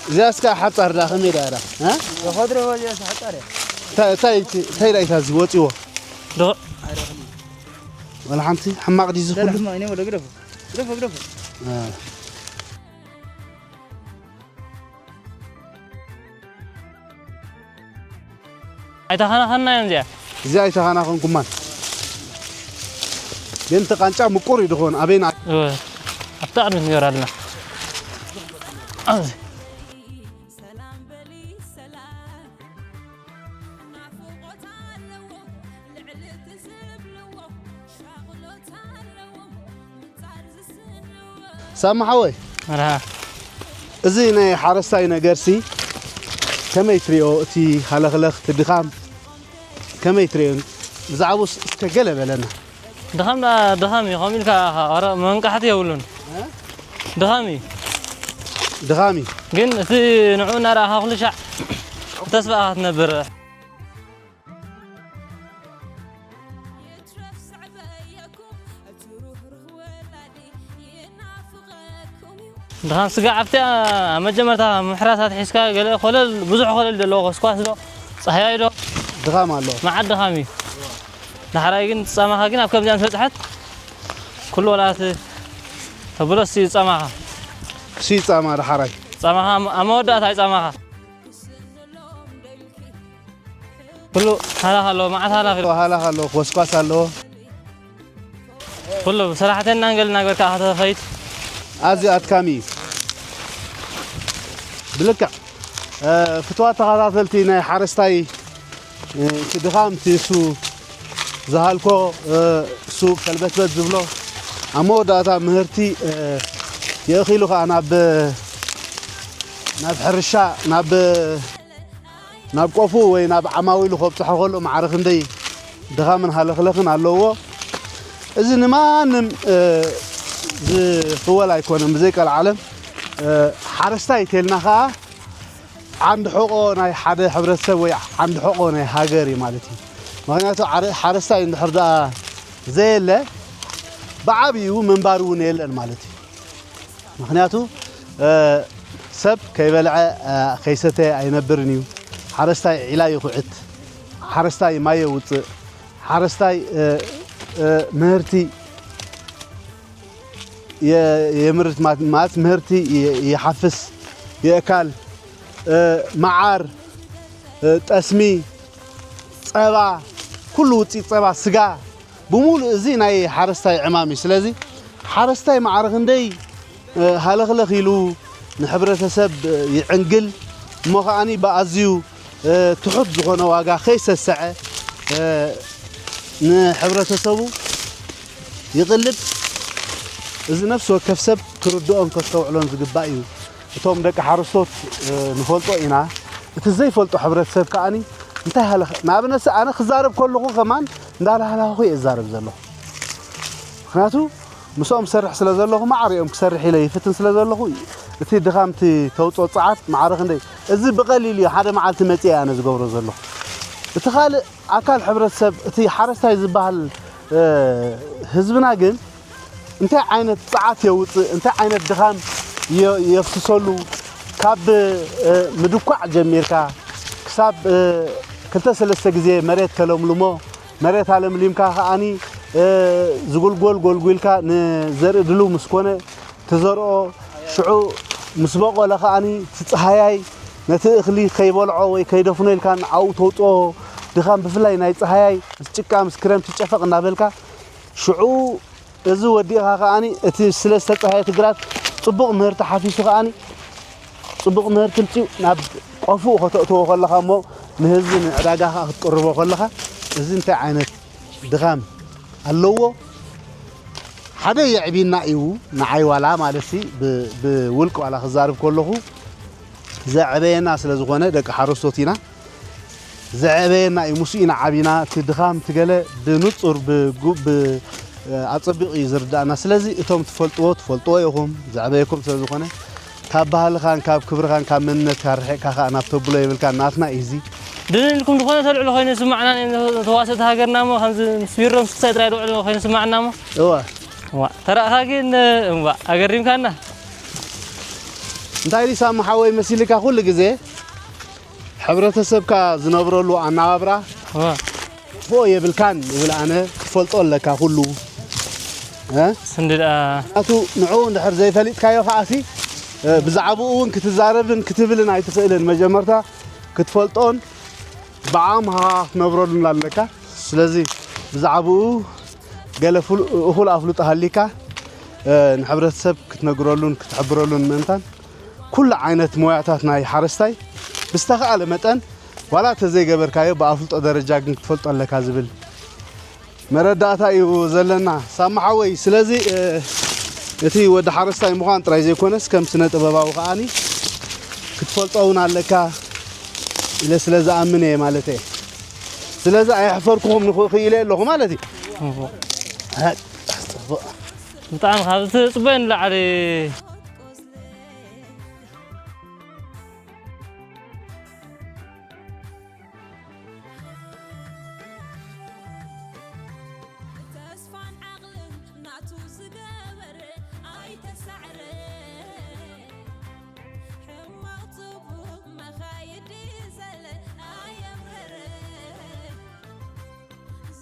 እዚኣ እስካ ሓጻር ዳ ከመይ ዳ ዳ? እ? የኸድሮ ወዲያ ሓጻር እያ። እንታይ እንታይ እንታይ ዳይታ እዚ ወጺዎ? ዶ ወላ ሓንቲ ሕማቕ ዲዚ ኩሉ። ሕማቕ እኔ ወደ ግደፉ። ግደፉ፣ ግደፉ። እ። ኣይተኸናኸናዮን እዚኣ። እዚኣ ኣይተኸናኸንኩማን። ግን እቲ ቃንጫ ምቁር እዩ ድኾን፣ ኣበይና? እወ፣ ኣብታ ቅድሚት ንገር ኣለና። ኣብዚ። ሰላም በሊ ሰላም። ናፍቆት ኣለዎ፣ ልዕሊ እቲ ዝብልዎ፣ ሻቕሎት ኣለዎ፣ ምንጻር ዝስንዎ። ሳሚ ሓወይ፣ መርሃ። እዚ ናይ ሓረስታይ ነገርሲ ከመይ ትሪኦ? እቲ ሃለኽለኽ፣ እቲ ድኻም ከመይ ትሪኦ? ብዛዕባኡስ እስከ ገለ በለና። ድኻም ደኣ ድኻም እዩ። ከምኡ ኢልካ ኸ-፣ ኧረ መንቃሕቲ የብሉን። እ? ድኻም እዩ። ድኻም እዩ። ግን እቲ ንዕኡ እናረኣኻ ኩሉ ሻዕ ብተስፋ ኢኻ ትነብር። ድኻም ስጋ ዓብቲ ኣብ መጀመርታ ምሕራስ ኣትሒዝካ ገለ ኮለል፣ ብዙሕ ኮለል ዘለዎ ኮስኳስ ዶ፣ ጻህያይ ዶ? ድኻም ኣሎ። መዓት ድኻም እዩ። ዳሕራይ ግን ጻማኻ ግን ኣብ ከምዚኣ ምስ በጽሐት ኩሉ ወላ እቲ ተብሎ እሱ እዩ ጻማኻ። እሱ እዩ ጻማ ዳሕራይ። ጻማኻ ኣብ፣ ኣብ መወዳእታ እዩ ጻማኻ። ኩሉ ሃላኽ ኣለዎ፣ መዓት ሃላኽ ኢሉ። ሃላኽ ኣለዎ፣ ኮስኳስ ኣለዎ። ኩሉ ብሰራሕተኛ እንገል እናገበርካ ኢኻ ተኸይድ። ኣዝዩ ኣድካሚ እዩ። ብልክዕ፣ እ፣ ፍትዋት ተኸታተልቲ ናይ ሓረስታይ፣ እ፣ እቲ ድኻም፣ እቲ እሱ ዝሃልኮ፣ እ፣ እሱ ከልበትበት ዝብሎ፣ ኣብ መወዳእታ ምህርቲ፣ እ፣ የእኺሉ ኸኣ ናብ፣ ናብ ሕርሻ፣ ናብ ናብ ቆፉ ወይ ናብ ዓማዊሉ ከብጽሖ ከሎ ማዕረ ክንደይ ድኻምን ሃለኽለኽን ኣለዎ። እዚ ንማንም፣ እ፣ ዝኽወል ኣይኮነን። ብዘይ ቀልዓለም፣ እ፣ ሓረስታይ እንተልና ኸኣ ዓንዲ ሕቖ ናይ ሓደ ሕብረተሰብ ወይ ዓንዲ ሕቖ ናይ ሃገር እዩ ማለት እዩ። ምኽንያቱ ዓረ-፣ ሓረስታይ እንድሕር ደኣ ዘየለ ብዓብዩ ምንባር እውን የለን ማለት እዩ። ምኽንያቱ፣ እ፣ ሰብ ከይበልዐ፣ እ፣ ከይሰተየ ኣይነብርን እዩ። ሓረስታይ ዒላ ይኹዕት፣ ሓረስታይ ማይ የውፅእ፣ ሓረስታይ፣ እ፣ እ፣ ምህርቲ የ-፣ የምርት ማለት፣ ማለት ምህርቲ የ-፣ ይሓፍስ፣ የእካል፣ እ፣ መዓር፣ እ፣ ጠስሚ፣ ጸባ፣ ኩሉ ውፅኢት ጸባ፣ ስጋ፣ ብምሉእ እዚ ናይ ሓረስታይ ዕማም እዩ። ስለዚ ሓረስታይ ማዕረ ክንደይ፣ እ፣ ሃለኽለኽ ኢሉ ንሕብረተሰብ፣ እ፣ ይዕንግል፣ እሞ ከኣኒ ብኣዝዩ፣ እ፣ ትሑት ዝኾነ ዋጋ ከይሰስዐ፣ እ፣ ንሕብረተሰቡ ይቕልብ። እዚ ነፍሲ ወከፍ ሰብ ክርድኦን ከስተውዕሎን ዝግባእ እዩ። እቶም ደቂ ሓረስቶት፣ እ፣ ንፈልጦ ኢና። እቲ ዘይፈልጦ ሕብረተሰብ ከኣኒ እንታይ ሃለኸ-፣ ንኣብነት ኣነ ክዛረብ ከለኹ ከማን እንዳላህላኹ እየ ዝዛረብ ዘለኹ። ምኽንያቱ ምስኦም ዝሰርሕ ስለ ዘለኹ፣ ማዕረ እዮም ክሰርሕ ኢለ ይፍትን ስለ ዘለኹ፣ እቲ ድኻም እቲ ተውፅኦ ጸዓት ማዕረ ክንደይ፣ እዚ ብቐሊል እዩ፣ ሓደ መዓልቲ መፂአ ኣነ ዝገብሮ ዘለኹ። እቲ ካልእ ኣካል ሕብረተሰብ፣ እቲ ሓረስታይ ዝበሃል፣ እ፣ ህዝብና ግን እንታይ ዓይነት ጸዓት የውጽእ፣ እንታይ ዓይነት ድኻም የ-፣ የፍስሰሉ፣ ካብ ምድኳዕ ጀሚርካ ክሳብ ክልተ ሰለስተ ግዜ መሬት ተለምልሞ፣ መሬት ኣለምሊምካ ከዓኒ ዝጉልጎል ጎልጒልካ ንዘርኢ ድልው ምስ ኮነ ትዘርኦ። ሽዑ ምስ በቆለ ከዓኒ እቲ ጸሃያይ ነቲ እኽሊ ከይበልዖ ወይ ከይደፍኖ ኢልካ ንዓኡ ተውጽኦ። ድኻም ብፍላይ ናይ ጸሃያይ ምስ ጭቃ ምስ ክረምቲ ጨፈቕ እናበልካ ሽዑ እዚ ወዲእኻ ከዓኒ እቲ ስለ ዝተጸሃየ እቲ ግራት ጽቡቕ ምህርቲ ሓፊሱ ከዓኒ ጽቡቕ ምህርቲ ምጽኡ ናብ ቆፉ ከተእትዎ ከለኻ እሞ ንህዝቢ ንዕዳጋ ከኣ ክትቅርቦ ከለኻ እዚ እንታይ ዓይነት ድኻም ኣለዎ? ሓደ የዕቢና እዩ ንዓይ ዋላ ማለት ሲ ብ- ብውልቅ ዋላ ክዛርብ ከለኹ ዘዕበየና ስለ ዝኾነ ደቂ ሓረስቶት ኢና። ዘዕበየና እዩ፣ ምስኡ ኢና ዓቢና። እቲ ድኻም እቲ ገለ ብንጹር ብጉ- ብ- ኣጸቢቑ እዩ ዝርዳእና። ስለዚ እቶም ትፈልጥዎ ትፈልጥዎ ኢኹም፣ ዘዕበየኩም ስለ ዝኾነ ካብ ባህልኻን ካብ ክብርኻን ካብ መንነትካ ርሒቕካ ከኣ ናብ ተብሎ የብልካ፣ ናትና እዩ እዚ። ድንን ኢልኩም ዝኾነ ተልዕሎ ኮይኑ ይስማዕና፣ ተዋሰእቲ ሃገርና እሞ ከምዚ ምስ ቢሮም ስክሳይ ጥራይ ዝውዕሉ ኮይኑ ይስማዕና እሞ። እወ። እዋ፣ ተራእኻ ግን እዋ ኣገሪምካና። እንታይ ድዩ ሳሚ ሓወይ መሲልካ ኩሉ ግዜ ሕብረተሰብካ ዝነብረሉ ኣናባብራ እዋ። ፎ የብልካን ይብል ኣነ ክትፈልጦ ኣለካ ኩሉ እ? ስንዲ ደኣ ናቱ ንዕኡ እንድሕር ዘይፈሊጥካዮ ከዓሲ እ፣ ብዛዕባኡ እውን ክትዛረብን ክትብልን ኣይትኽእልን መጀመርታ ክትፈልጦን ብዓምኻ ክትነብረሉን ኣለካ ስለዚ ብዛዕባኡ ገለ ፍሉ- እኹል ኣፍልጦ ሃሊካ እ፣ ንሕብረተሰብ ክትነግረሉን ክትሕብረሉን ምእንታን ኩሉ ዓይነት ሞያታት ናይ ሓረስታይ ብዝተኻእለ መጠን ዋላ ተዘይገበርካዮ ብኣፍልጦ ደረጃ ግን ክትፈልጦ ኣለካ ዝብል መረዳእታ እዩ ዘለና ሳሚ ሓወይ። ስለዚ እ፣ እቲ ወዲ ሓረስታይ ምዃን ጥራይ ዘይኮነስ ከም ስነ ጥበባዊ ከዓኒ ክትፈልጦ እውን ኣለካ ኢለ ስለ ዝኣምን እየ ማለት እየ። ስለዚ ኣየሕፈርኩኹም ንኽእል ኣለኹ ማለት እዩ። እወ። ጽቡቕ። ብጣዕሚ ካብ ዝጽበዮ ንላዕሊ ተስፋን ዓቕልን ናቱ ዝገበረ ኣይተሳዕረ ሕማቕ ጽቡቕ መኻይዲ ዘለ ኣየምረረ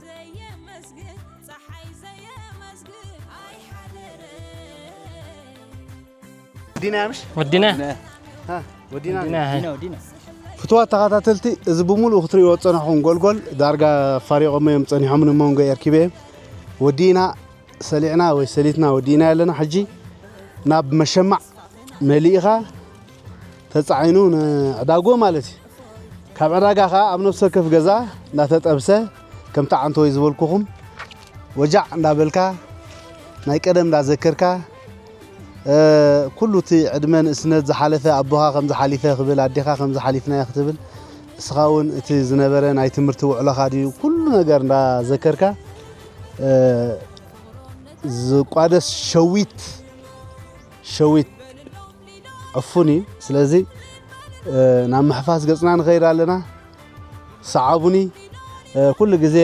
ዘየመስግን ፀሓይ ዘየመስግን ኣይሓደረ ወዲና ምሽ ወዲና ወዲና ወዲና ፍትዋት ተኸታተልቲ እዚ ብምሉእ ክትርእይዎ ዝፀናሕኹም ጎልጎል ዳርጋ ፋሪቖሞ እዮም ፀኒሖም ንመንጎ ኣርኪበ እዮም ወዲና ሰሊዕና ወይ ሰሊትና ወዲና ኣለና ሕጂ ናብ መሸማዕ መሊእኻ ተፃዒኑ ንዕዳጎ ማለት እዩ ካብ ዕዳጋ ከዓ ኣብ ነፍሲ ወከፍ ገዛ እንዳተጠብሰ ከምቲ ዓንተወይ ዝበልኩኹም ወጃዕ እንዳበልካ ናይ ቀደም እንዳዘከርካ ኩሉ እቲ ዕድመ ንእስነት ዝሓለፈ ኣቦኻ ከምዚ ሓሊፈ ክብል ኣዴኻ ከምዚ ሓሊፍናዮ ክትብል እስኻ እውን እቲ ዝነበረ ናይ ትምህርቲ ውዕሎኻ ድዩ ኩሉ ነገር እንዳዘከርካ ዝቋደስ ሸዊት ሸዊት ዕፉን እዩ ስለዚ ናብ ምሕፋስ ገፅና ንኸይድ ኣለና ሰዓቡኒ ኩሉ ግዜ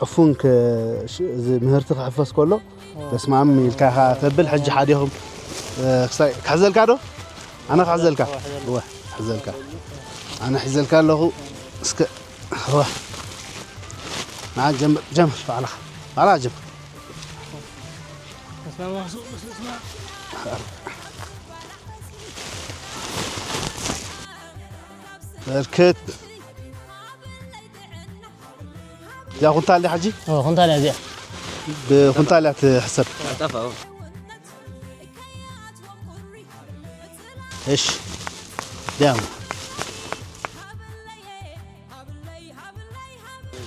ዕፉን ምህርቲ ክሕፈስ ከሎ በስማም ኢልካ ኢኻ ተብል ሕጂ ሓዲኹም ክሳይ ክሕዘልካ ዶ ኣነ ክሕዘልካ እወ ክሕዘልካ ኣነ ሒዘልካ ኣለኹ እስከ እወ ንዓ ጀምር ጀምር ባዕልኻ ባዕልኻ ጀምር በርክት እዚኣ ኩንታል ድያ ሕጂ? ኩንታል እያ እዚኣ። ብኩንታል እያ ትሕሰብ። እሺ ዲያም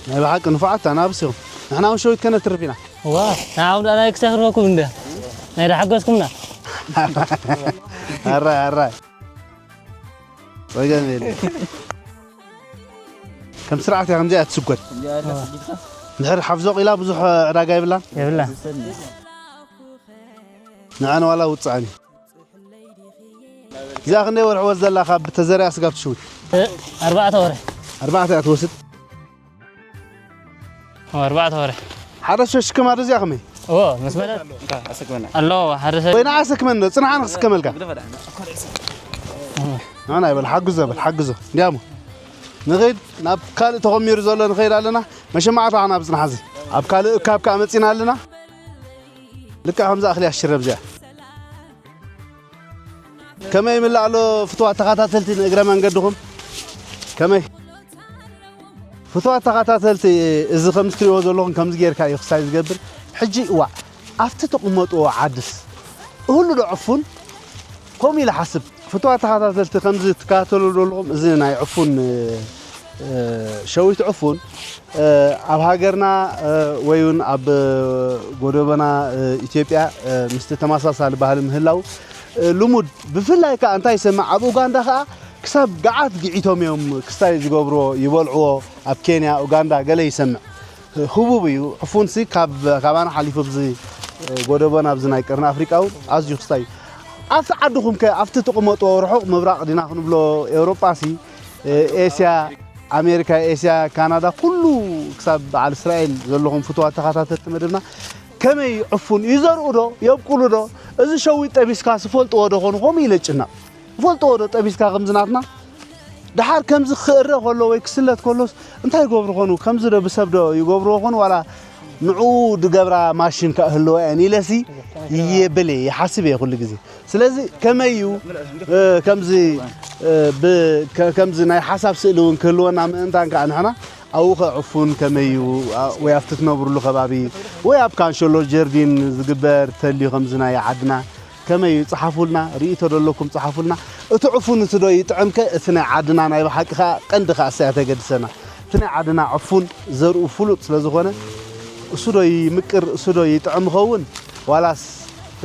ናይ ብሓቂ ንፉዓት ኣናብስ ኢኹም። ንሕና እውን ሸዊት ከነትርፍ ኢና። ዋ ንዓኹም ደኣ ናይ ክሳይ ክርበኩም እንደ ናይ ዳሓገዝኩምና። ኣራይ ኣራይ ጸገም የለ ከም ስርዓት እያ ከምዚኣ ትስጎድ እንድሕር ሓፍዞቕ ኢላ ብዙሕ ዕዳጋ የብላን የብላ ንዐን ዋላ ውፅዐን እዩ እዚኣ ክንደይ ወርሒ ወስደላ ካብ ተዘሪኣ ስጋብ ትሽውት ኣርባዕተ ወርሒ ኣርባዕተ እያ ትወስድ ኣርባዕተ ወርሒ ሓደ ሸሽከማ ዶ እዚኣ ከመይ ኦ ምስ መለት ኣለዎ ሓደ ሰብ ወይና ኣሰክመን ዶ ፅንሓ ንክስከመልካ ንዓና ይበል ሓግዞ በል ሓግዞ እንዲያሞ ንኸይድ ናብ ካልእ ተኾሚሩ ዘሎ ንኸይድ ኣለና። መሸማዕታ ዓና ብጽናሓ እዚ ኣብ ካልእ እካብ ከኣ መጺና ኣለና። ልክዕ ከምዛ እኽሊ ኣሽረብ እዚኣ ከመይ ይምላእ ኣሎ? ፍትዋት ተኸታተልቲ ንእግረ መንገድኹም ከመይ ፍትዋት ተኸታተልቲ፣ እዚ ከም እትሪእዎ ዘለኹም ከምዚ ጌርካ እዩ ክሳይ ዝገብር። ሕጂ እዋዕ ኣብቲ ትቕመጥዎ ዓድስ እህሉ ዶ ዕፉን? ከምኡ ኢለ ሓስብ። ፍትዋት ተኸታተልቲ ከምዚ ትከታተሉ ዘለኹም እዚ ናይ ዕፉን እ፣ ሸዊት ዕፉን እ፣ ኣብ ሃገርና እ፣ ወይ እውን ኣብ ጎደቦና እ፣ ኢትዮጵያ እ፣ ምስቲ ተመሳሳሊ ባህሊ ምህላው እ፣ ልሙድ። ብፍላይ ከኣ እንታይ ይሰማዕ ኣብ ኡጋንዳ ከኣ ክሳብ ገዓት ግዒቶም እዮም ክስታይ ዝገብርዎ ይበልዕዎ። ኣብ ኬንያ ኡጋንዳ ገለ ይሰምዕ። ህቡብ እዩ። ዕፉንሲ ካብ ካባና ሓሊፉ ኣብዚ ጎደቦና ኣብዚ ናይ ቀርኒ ኣፍሪቃ እውን ኣዝዩ ክስታይ እዩ። ኣብቲ ዓድኹም ከ ኣብቲ ትቕመጥዎ ርሑቕ ምብራቕ ዲና ክንብሎ ኤውሮጳሲ ኤስያ ኣሜሪካ ኤስያ ካናዳ ኩሉ ክሳብ በዓል እስራኤል ዘለኹም ፍትዋት ተኸታተልቲ መደብና ከመይ ዕፉን ይዘርኡ ዶ የብቁሉ ዶ እዚ ሸዊት ጠቢስካ ስፈልጥዎ ዶ ኾኑ ከምኡ ኢለ ጭናቕ ዝፈልጥዎ ዶ ጠቢስካ ከምዚ ናትና ደሓር ከምዚ ክእረ ከሎ ወይ ክስለት ከሎስ እንታይ ይገብሩ ኾኑ ከምዚ ዶ ብሰብ ዶ ይገብርዎ ኾኑ ዋላ ንዕኡ ድገብራ ማሽን ከእህልዋ እየን ኢለሲ ይብል እየ ይሓስብ እየ ኩሉ ግዜ ስለዚ ከመይ እዩ ከምዚ ከምዚ ናይ ሓሳብ ስእሊ እውን ክህልወና ምእንታን ከዓ ንሕና ኣብኡ ከ ዕፉን ከመይ እዩ ወይ ኣብቲ ትነብርሉ ከባቢ ወይ ኣብ ካንሸሎ ጀርዲን ዝግበር ተልዩ ከምዚ ናይ ዓድና ከመይ እዩ? ጸሓፉልና፣ ርእይቶ ደለኩም ጸሓፉልና። እቲ ዕፉን እቲ ዶ ይጥዕም ከ እቲ ናይ ዓድና ናይ ብሓቂ ከኣ ቀንዲ ከኣ እሳ እያ ተገድሰና። እቲ ናይ ዓድና ዕፉን ዘርኡ ፍሉጥ ስለ ዝኾነ እሱ ዶ ይምቅር እሱ ዶ ይጥዕም ይኸውን ዋላስ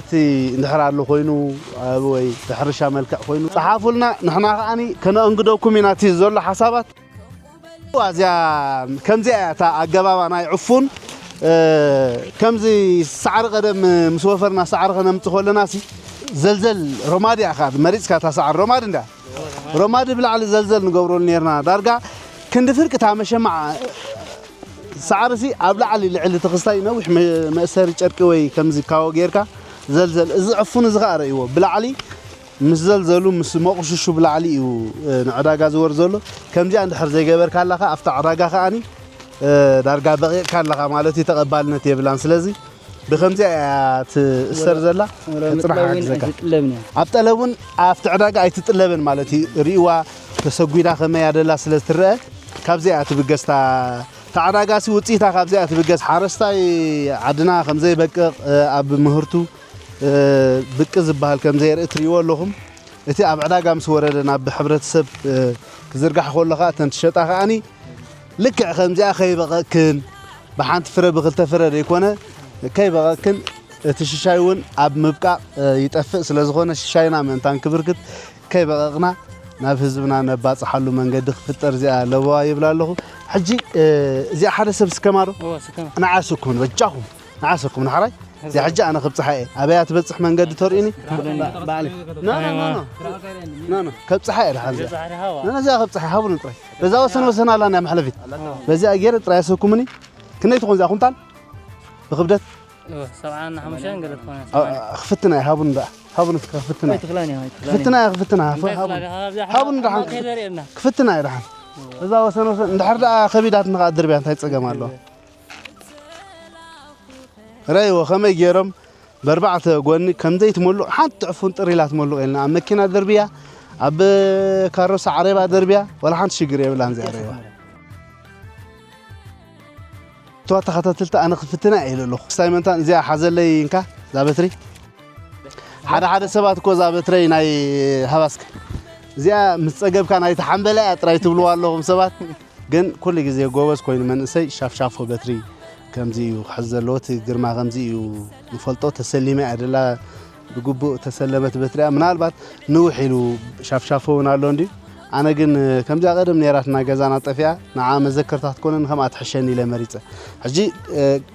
እቲ እንድሕር ኣሎ ኮይኑ ኣብ ወይ ብሕርሻ መልክዕ ኮይኑ ጸሓፉልና ንሕና ከኣኒ ከነእንግደኩም ኢና እቲ ዘሎ ሓሳባት እዚኣ ከምዚኣ እያ እታ ኣገባባ ናይ ዕፉን ከምዚ ሳዕሪ ቀደም ምስ ወፈርና ሳዕሪ ከነምፅ ከለና ሲ ዘልዘል ሮማድ እያ ካብ መሪፅካ እታ ሳዕሪ ሮማድ እንዳ ሮማድ ብላዕሊ ዘልዘል ንገብረሉ ነርና ዳርጋ ክንዲ ፍርቂ እታ መሸማዕ ሳዕሪ ሲ ኣብ ላዕሊ ልዕሊ ተክስታይ ነዊሕ መእሰሪ ጨርቂ ወይ ከምዚ ካዎ ጌርካ ዘልዘል እዚ ዕፉን እዚ ከዓ ረእይዎ ብላዕሊ ምስ ዘልዘሉ ምስ መቑሽሹ ብላዕሊ እዩ ንዕዳጋ ዝወር ዘሎ። ከምዚኣ እንድሕር ዘይገበርካ ኣለኻ ኣብታ ዕዳጋ ከኣኒ ዳርጋ በቒቕካ ኣለኻ ማለት እዩ፣ ተቐባልነት የብላን። ስለዚ ብከምዚኣ እያ ትእሰር ዘላ፣ ጽናሕ ሓግዘካ። ኣብ ጠለብ እውን ኣብቲ ዕዳጋ ኣይትጥለብን ማለት እዩ። ርእይዋ ተሰጒዳ ከመይ ኣደላ ስለ ትረአ ካብዚኣ እያ ትብገስታ። ተዓዳጋሲ ውፅኢታ ካብዚኣ ትብገስ ሓረስታይ ዓድና ከምዘይበቅቕ ኣብ ምህርቱ ብቂ ዝበሃል ከም ዘየርኢ ትርእይዎ ኣለኹም። እቲ ኣብ ዕዳጋ ምስ ወረደ ናብ ሕብረተሰብ ክዝርጋሕ ከሎ ኸዓ እተን ትሸጣ ኸዓኒ ልክዕ ከምዚኣ ከይበቐቅክን ብሓንቲ ፍረ ብክልተ ፍረ ዘይኮነ ከይበቐቅክን እቲ ሽሻይ እውን ኣብ ምብቃቕ ይጠፍእ ስለ ዝኾነ ሽሻይና ምእንታን ክብርክት ከይበቐቕና ናብ ህዝብና ነባፅሓሉ መንገዲ ክፍጠር እዚኣ ለበዋ ይብል ኣለኹ። ሕጂ እዚኣ ሓደ ሰብ ስከማ ዶ ንዓ ስኩም በጃኹም ንዓ ስኩም ንሓራይ እዚኣ ሕጂ ኣነ ክብፅሓ እየ ኣበያ ትበፅሕ መንገዲ ተርእዩኒ ባዕሊ ከብፅሓ እየ ድሓን እዚኣ እዚኣ ከብፅሓ ሃቡኒ ጥራይ በዛ ወሰን ወሰን ኣላ ናይ መሕለፊት በዚኣ ገይረ ጥራይ ኣሰኩምኒ ክንደይ ትኾን እዚኣ ኩንታል ብክብደት ክፍትና እየ ሃቡኒ ደኣ ሃቡኒ እስከ ክፍትና እየ ክፍትና እየ ክፍትና ሃቡኒ ደሓን ክፍትና እየ ደሓን እዛ ወሰን ወሰን እንድሕር ደኣ ከቢዳትኒ ከዓ ድርብያ እንታይ ፀገም ኣለዎ ረይዎ ከመይ ገይሮም በርባዕተ ጎኒ ከምዘይትመሉቕ ሓንቲ ዕፉን ጥር ኢላ ትመሉቕ የልና ኣብ መኪና ደርብያ ኣብ ካሮሳ ዓሬባ ደርብያ ወላ ሓንቲ ሽግር የብላን እዚኣ ረይዋ እተዋ ተኸታተልቲ ኣነ ክፍትና እየ ኢለ ኣለኹ ክስታይ መንታን እዚኣ ሓዘለይ እንካ እዛ በትሪ ሓደ ሓደ ሰባት እኮ እዛ በትረይ ናይ ሃባስክ እዚኣ ምስ ፀገብካ ናይ ተሓንበለ እያ ጥራይ ትብልዋ ኣለኹም ሰባት ግን ኩሉ ግዜ ጎበዝ ኮይኑ መንእሰይ ሻፍሻፎ በትሪ ከምዚ እዩ ክሕዝ ዘለዎ እቲ ግርማ ከምዚ እዩ ንፈልጦ ተሰሊማ እያ ደላ ብግቡእ ተሰለመት በትሪያ ምናልባት ንውሕ ኢሉ ሻፍሻፎ እውን ኣሎ እንድዩ ኣነ ግን ከምዚኣ ቀደም ነይራትና ገዛና ጠፊኣ ንዓ መዘከርታ ክትኮነን ከምኣ ትሕሸኒ ኢለ መሪፀ ሕጂ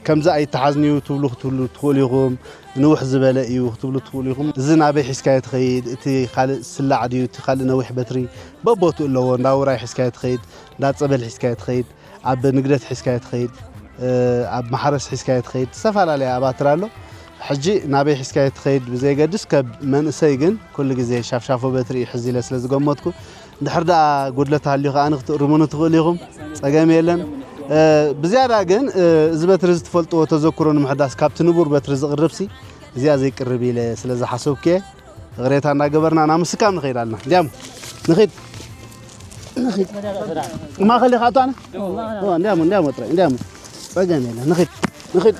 ከምዚ ኣይተሓዝንዩ ትብሉ ክትብሉ ትኽእሉ ኢኹም ንውሕ ዝበለ እዩ ክትብሉ ትኽእሉ ኢኹም እዚ ናበይ ሒዝካዮ ትኸይድ እቲ ካልእ ስላዕ ድዩ እቲ ካልእ ነዊሕ በትሪ በቦትኡ ኣለዎ እንዳ ውራይ ሒዝካዮ ትኸይድ እንዳ ጸበል ሒዝካዮ ትኸይድ ኣብ ንግደት ሒዝካዮ ትኸይድ ኣብ ማሕረስ ሒዝካዮ ትኸይድ ዝተፈላለየ ኣባትር ኣሎ ሕጂ ናበይ ሒዝካዮ ትኸይድ ብዘይገድስ፣ ከብ መንእሰይ ግን ኩሉ ግዜ ሻፍሻፎ በትሪ እዩ ሕዚ ኢለ ስለ ዝገመትኩ፣ እንድሕር ደኣ ጉድለት ሃልዩ ከኣ ክትእርሙኒ ትኽእሉ ኢኹም፣ ጸገም የለን። እ፣ ብዝያዳ ግን፣ እ፣ እዚ በትሪ እዚ ትፈልጥዎ ተዘክሮ ንምሕዳስ ካብቲ ንቡር በትሪ ዝቕርብሲ፣ እዚኣ ዘይቅርብ ኢለ ስለ ዝሓሰብኩ እየ። እቕሬታ እንዳገበርና ናብ ምስካም ንኸይድ ኣለና። እንዲያሞ፣ ንኺድ። ንኺድ። ማእኸል ኢኻ ኣቶ ኣነ? ኦ፣ እንዲያሞ፣ እንዲያሞ ጥራይ፣ እንዲያሞ። ጸገም የለን። ንኺድ፣ ንኺድ።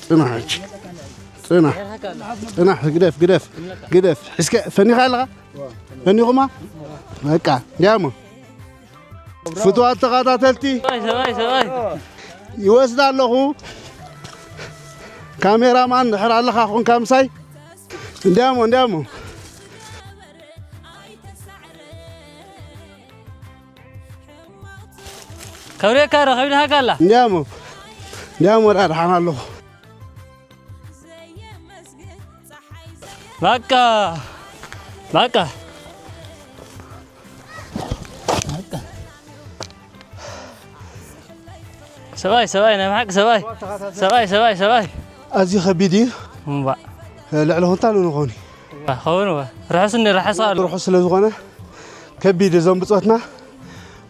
ጽናሕ ሕጂ። ጽናሕ። ጽናሕ፣ ግደፍ፣ ግደፍ፣ ግደፍ። ሕስከ፣ ፈኒኻ ኣለኻ? ፈኒኹማ? በቃ፣ እንዲያሞ። ፍትዋት ተኸታተልቲ፣ ሰብኣይ፣ ሰብኣይ፣ ሰብኣይ። ይወስድ ኣለኹ። ካሜራማን ድሕር ኣለኻ ኮንካ ምሳይ? እንዲያሞ፣ እንዲያሞ። ከብሬካ ረኺብናካ ኣላ። እንዲያሞ፣ እንዲያሞ፣ ደኣ ደሓን ኣለኹ። በቃ፣ በቃ። ሰብኣይ፣ ሰብኣይ፣ ናይ ብሓቂ ሰብኣይ። ሰብኣይ፣ ሰብኣይ፣ ሰብኣይ። ኣዝዩ ከቢድ እዩ። እምባእ። ልዕሊ ኩንታል እውን ይኸውን እዩ። እምባእ፣ ኸውን እወ። ርሑስ እንዲ ርሑስ ኣሉ። ርሑስ ስለ ዝኾነ ከቢድ እዞም ብጾትና።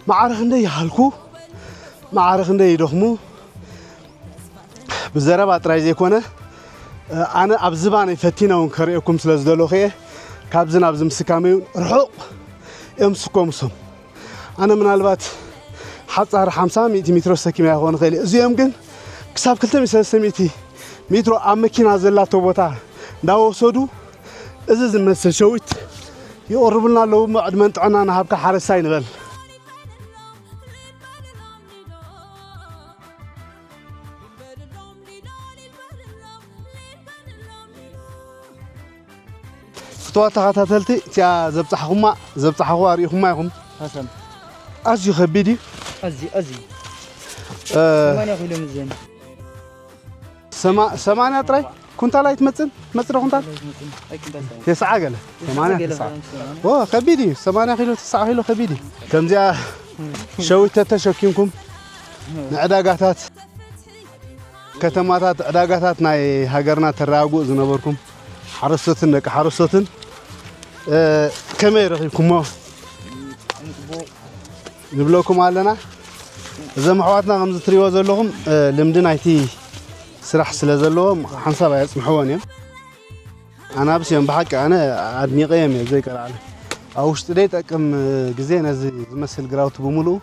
ማዕረ ክንደይ ይሃልኩ፣ ማዕረ ክንደይ ይደኽሙ። ብዘረባ ጥራይ ዘይኮነ፣ ኣነ ኣብ ዝባነይ ፈቲነ እውን ከርእየኩም ስለ ዝደለኹ እየ። ካብዚ ናብዚ ምስካመይ እውን ርሑቕ እዮም ምስኮምሶም። ኣነ ምናልባት ሓጻር ሓምሳ ሚእቲ ሜትሮ ሰኪመያ ክኾን እኽእል እየ። እዚኦም ግን ክሳብ ክልተ ሚእቲ ሰለስተ ሚእቲ ሜትሮ ኣብ መኪና ዘላቶ ቦታ እንዳወሰዱ እዚ ዝመስል ሸዊት ይቕርቡልና ኣለዉ። እሞ ዕድመን ጥዕናን ሃብካ ሓረስታይ ንበል። ፍትዋት ተኸታተልቲ፣ እቲኣ ዘብጻሕኹማ፣ ዘብጻሕኹዋ ርኢኹማ ኢኹም። ሓሰን። ኣዝዩ ከቢድ እዩ። ኣዝዩ፣ ኣዝዩ። እ፣ ሰማንያ ኪሎ ምዘን። ሰማ-፣ ሰማንያ ጥራይ? ኩንታል ኣይትመጽን? ትመጽእ ዶ ኩንታል? ኣይትመጽን። ኣይ፣ ኩንታል ሳይሆን። ተስዓ ገለ። ተስዓ ሰማንያ ገለ ተስዓ። ሰማንያ። ኦ፣ ከቢድ እዩ። ሰማንያ ኪሎ፣ ተስዓ ኪሎ ከቢድ እዩ። ከምዚኣ ሸዊት ተተሸኪምኩም ንዕዳጋታት፣ ከተማታት፣ ዕዳጋታት ናይ ሃገርና ተረጋግኡ ዝነበርኩም ሓረስቶትን ደቂ ሓረስቶትን፣ እ፣ ከመይ ረኺብኩሞ? ንብለኩም ኣለና። እዞም ኣሕዋትና ከምዚ ትሪእዎ ዘለኹም፣ እ፣ ልምዲ ናይቲ ስራሕ ስለ ዘለዎም ሓንሳብ ኣየጽንሕዎን እዮም። ኣናብስ እዮም ብሓቂ፣ ኣነ ኣድኒቐዮም እየ ዘይቀርዓለ። ኣብ ውሽጢ ደይ ጠቅም ግዜ ነዚ ዝመስል ግራውቲ ብምሉኡ፣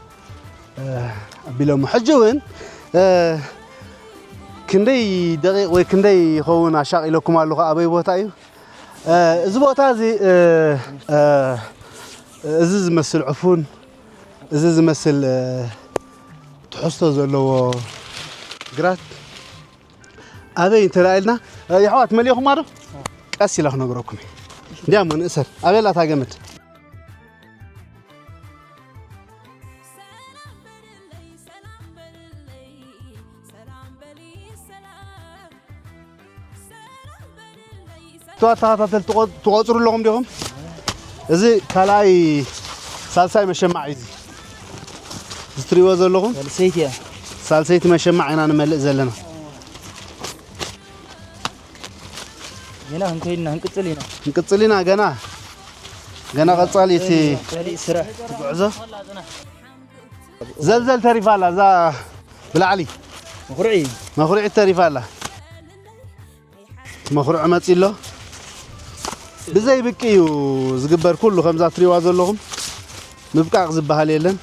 እ፣ ኣቢሎሞ። ሕጂ እውን፣ እ፣ ክንደይ ደቂቕ ወይ ክንደይ ይኸውን ኣሻቒለኩም ኣለኹ፣ ኣበይ ቦታ እዩ? እ፣ እዚ ቦታ እዚ፣ እ፣ እ፣ እዚ ዝመስል ዕፉን፣ እዚ ዝመስል፣ እ፣ ትሕዝቶ ዘለዎ ግራት ኣበይ እንተ ደኣ ኢልና፣ እ፣ የሕዋት መሊእኹማ ዶ? ቀስ ኢለ ክነግረኩም እየ። እንዲያሞ ንእሰር። ኣበይ ኣላ እታ ገመድ? እቶ ተኸታተልቲ ትቖ-፣ ትቖጽሩ ኣለኹም ዲኹም? እዚ ካልኣይ ሳልሳይ መሸማዕ እዩ እዚ። እዚ ትሪእዎ ዘለኹም ሳልሰይቲ እያ። ሳልሰይቲ መሸማዕ ኢና ንመልእ ዘለና። ገና ክንከይድ ኢና፣ ክንቅጽል ኢና። ክንቅጽል ኢና ገና። ገና ቀጻሊ እቲ ካልእ ስራሕ። ጉዕዞ። ዘልዘል ተሪፋ ኣላ፣ እዛ ብላዕሊ። መኹርዒ። መኹርዒ ተሪፋ ኣላ። እቲ መኹርዒ መጺ ኣሎ። ብዘይ ብቂ እዩ ዝግበር ኩሉ፣ ከምዛ ትሪእዋ ዘለኹም። ምብቃቕ ዝበሃል የለን።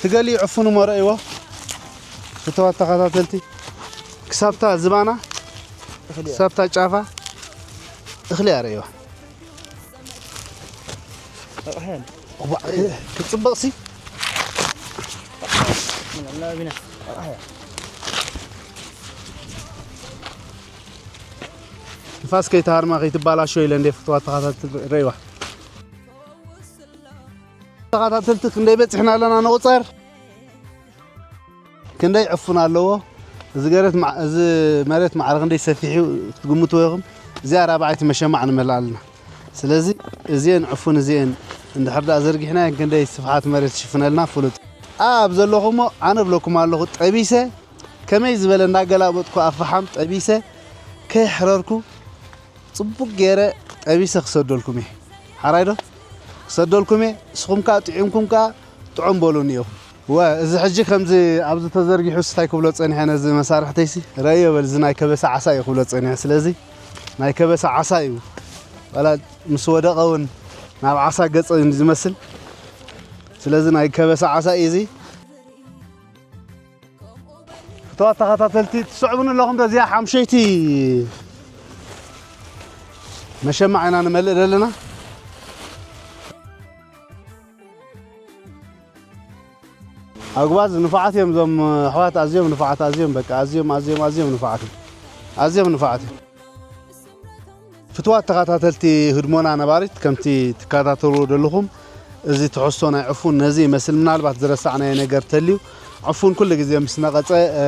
ትገሊ ዕፉን እሞ ረእይዎ። ፍተዋት ተኸታተልቲ። ክሳብታ ዝባና፣ እኽሊ እያ። ክሳብታ ጫፋ እኽሊ እያ ረእይዋ። ረቕሓ እያ። እዋ፣ እ፣ ክትጽበቕሲ። ረቕሓ እያ። ንፋስ ከይተሃርማ ከይትባላሾ ኢለ እንደ ፍተዋት ተኸታተልቲ ረእይዋ። ተኸታተልቲ ክንደይ በጺሕና ኣለና ንቑጸር? ክንደይ ዕፉን ኣለዎ? እዚ ገረት ማ-፣ እዚ መሬት ማዕረ ክንደይ ሰፊሕ እዩ ክትግምትዎ ኢኹም? እዚኣ ራብዓይቲ መሸማዕ ንመልእ ኣለና። ስለዚ እዚአን ዕፉን እዚአን እንድሕር ደኣ ዘርጊሕናየን ክንደይ ስፍሓት መሬት ትሽፍነልና ፍሉጥ። ኣብ ዘለኹሞ ኣነ እብለኩም ኣለኹ፣ ጠቢሰ ከመይ ዝበለ እንዳገላበጥኩ ኣብ ፈሓም ጠቢሰ ከይሕረርኩ ጽቡቕ ገይረ ጠቢሰ ክሰደልኩም እየ። ሓራይ ዶ? ክሰደልኩም እየ። ንስኹም ከኣ ጥዒምኩም ከኣ ጥዑም በሉኒ ኢኹም። ወ፣ እዚ ሕጂ ከምዚ ኣብዚ ተዘርጊሑ እንታይ ክብሎ ጸኒሐ ነዚ መሳርሕተይሲ? ረእዮ በል፣ እዚ ናይ ከበሳ ዓሳ እዩ ክብሎ ጸኒሐ። ስለዚ ናይ ከበሳ ዓሳ እዩ። ዋላ ምስ ወደቐ እውን ናብ ዓሳ ገጸ እዩ ዝመስል። ስለዚ ናይ ከበሳ ዓሳ እዩ እዚ። ፍትዋት ተኸታተልቲ፣ ትስዕቡኒ ኣለኹም ዶ? እዚኣ ሓምሸይቲ መሸማዕ ኢና ንመልእ ዘለና። ኣጉባዝ ንፉዓት እዮም እዞም ኣሕዋት፣ ኣዝዮም ንፉዓት፣ ኣዝዮም በቃ፣ ኣዝዮም፣ ኣዝዮም፣ ኣዝዮም ንፉዓት እዮም። ኣዝዮም ንፉዓት እዮም። ፍትዋት ተኸታተልቲ ህድሞና ነባሪት፣ ከምቲ ትከታተልዎ ዘለኹም፣ እዚ ትሕዝቶ ናይ ዕፉን ነዚ ይመስል። ምናልባት ዝረሳዕናዮ ነገር ተልዩ፣ ዕፉን ኩሉ ግዜ ምስ ነቐጸ፣ እ፣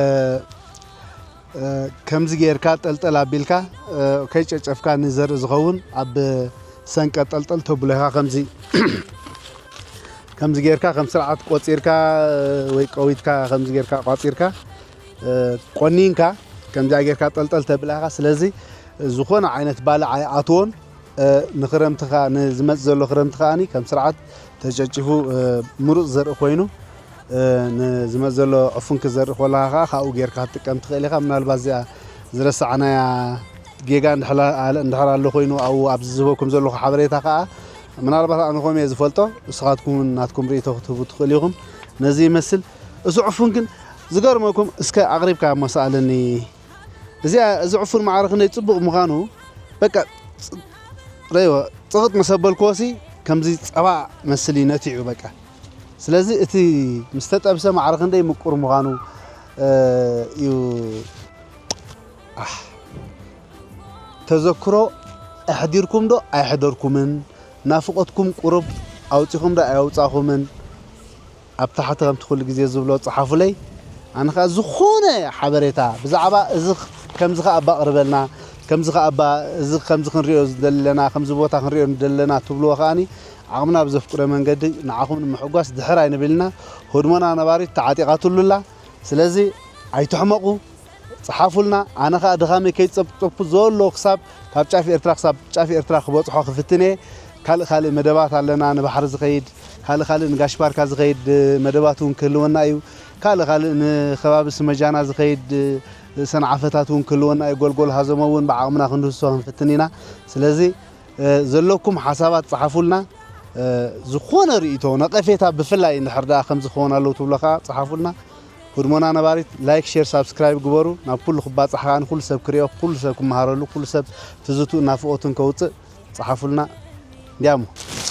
እ፣ ከምዚ ጌርካ ጠልጠል ኣቢልካ፣ እ፣ ከይጨጨፍካ ንዘርኢ ዝኸውን ኣብ ሰንቀ ጠልጠል ተብሎ ኢኻ። ከምዚ፣ ከምዚ ጌርካ ከም ስርዓት ቆጺርካ፣ እ፣ ወይ ቀዊትካ ከምዚ ጌርካ ቋጺርካ፣ እ፣ ቆኒንካ ከምዚኣ ጌርካ ጠልጠል ተብላ ኢኻ። ስለዚ ዝኾነ ዓይነት ባልዕ ኣይኣትዎን። እ፣ ንኽረምቲ ኸኣ፣ ንዝመጽእ ዘሎ ክረምቲ ከኣኒ ከም ስርዓት ተጨጭፉ፣ እ፣ ምሩጽ ዘርኢ ኮይኑ፣ እ፣ ንዝመጽእ ዘሎ ዕፉን ክዘርኢ ከለኻ ከኣ ካብኡ ጌርካ ክትጥቀም ትኽእል ኢኻ። ምናልባት እዚኣ ዝረሳዕናያ ጌጋ እንድሕላ-፣ ኣለ-፣ እንድሕር ኣሎ ኮይኑ ኣብኡ ኣብዚ ዝህበኩም ዘለኹ ሓበሬታ ከኣ ምናልባት ኣነ ከምኡ እየ ዝፈልጦ፣ ንስኻትኩም እውን ናትኩም ርእይቶ ክትህቡ ትኽእሉ ኢኹም። ነዚ ይመስል። እዚ ዕፉን ግን ዝገርመኩም፣ እስከ ኣቕሪብካ እሞ ሰኣለኒ። እዚኣ፣ እዚ ዕፉን ማዕረ ክንደይ ጽቡቕ ምዃኑ፣ በቃ፣ ጽ-፣ ረእይዎ፣ ጽቕጥ ምስ ኣበልክዎሲ፣ ከምዚ ጸባ መስል እዩ ነቲዑ፣ በቃ። ስለዚ እቲ ምስ ተጠብሰ ማዕረ ክንደይ ምቁር ምዃኑ፣ እ፣ እዩ። ኣሕ፣ ተዘክሮ ኣሕዲርኩም ዶ ኣየሕደርኩምን? ናፍቖትኩም ቁሩብ ኣውጺኹም ዶ ኣየውጻኹምን? ኣብ ታሕቲ ከምቲ ኩሉ ግዜ ዝብሎ ጸሓፉለይ። ኣነ ኸኣ ዝኾነ ሓበሬታ ብዛዕባ እዚ ኽ-፣ ከምዚ ኸኣ እባ ኣቕርበልና፣ ከምዚ ኸኣ እባ እዚ ከምዚ ክንሪኦ ዝደለና፣ ከምዚ ቦታ ክንሪኦ ንደለና ትብልዎ ኸኣኒ ዓቕምና ብዘፍቅዶ መንገዲ ንዓኹም ንምሕጓስ ድሕር ኣይንብልና። ህድሞና ነባሪት ተዓጢቓትሉ ኣላ። ስለዚ ኣይትሕመቑ። ጸሓፉልና። ኣነ ኸኣ ድኻመይ ከይጸብጸብኩ ዘሎ ክሳብ ካብ ጫፍ ኤርትራ ክሳብ ጫፍ ኤርትራ ክበጽሖ ክፍትን እየ። ካልእ ካልእ መደባት ኣለና፣ ንባሕሪ ዝኸይድ፣ ካልእ ካልእ ንጋሽ ባርካ ዝኸይድ፣ እ፣ መደባት እውን ክህልወና እዩ። ካልእ ካልእ ንከባቢ ስመጃና ዝኸይድ፣ እ፣ ሰንዓፈታት እውን ክህልወና እዩ። ጎልጎል ሃዘሞ እውን ብዓቕምና ክንድህስሶ ክንፍትን ኢና። ስለዚ፣ እ፣ ዘለኩም ሓሳባት ጸሓፉልና። እ፣ ዝኾነ ርእይቶ፣ ነቐፌታ ብፍላይ እንድሕር ደኣ ከምዚ ክኸውን ኣለዎ ትብሎ ከኣ ጸሓፉልና። ህድሞና ነባሪት ላይክ፣ ሼር፣ ሳብስክራይብ ግበሩ። ናብ ኩሉ ክባጻሕ ከኣ ንኩሉ ሰብ ክርእዮ፣ ኩሉ ሰብ ክመሃረሉ፣ ኩሉ ሰብ ትዝትኡ ናፍቖቱን ከውጽእ ጸሓፉልና። እንዲያሞ።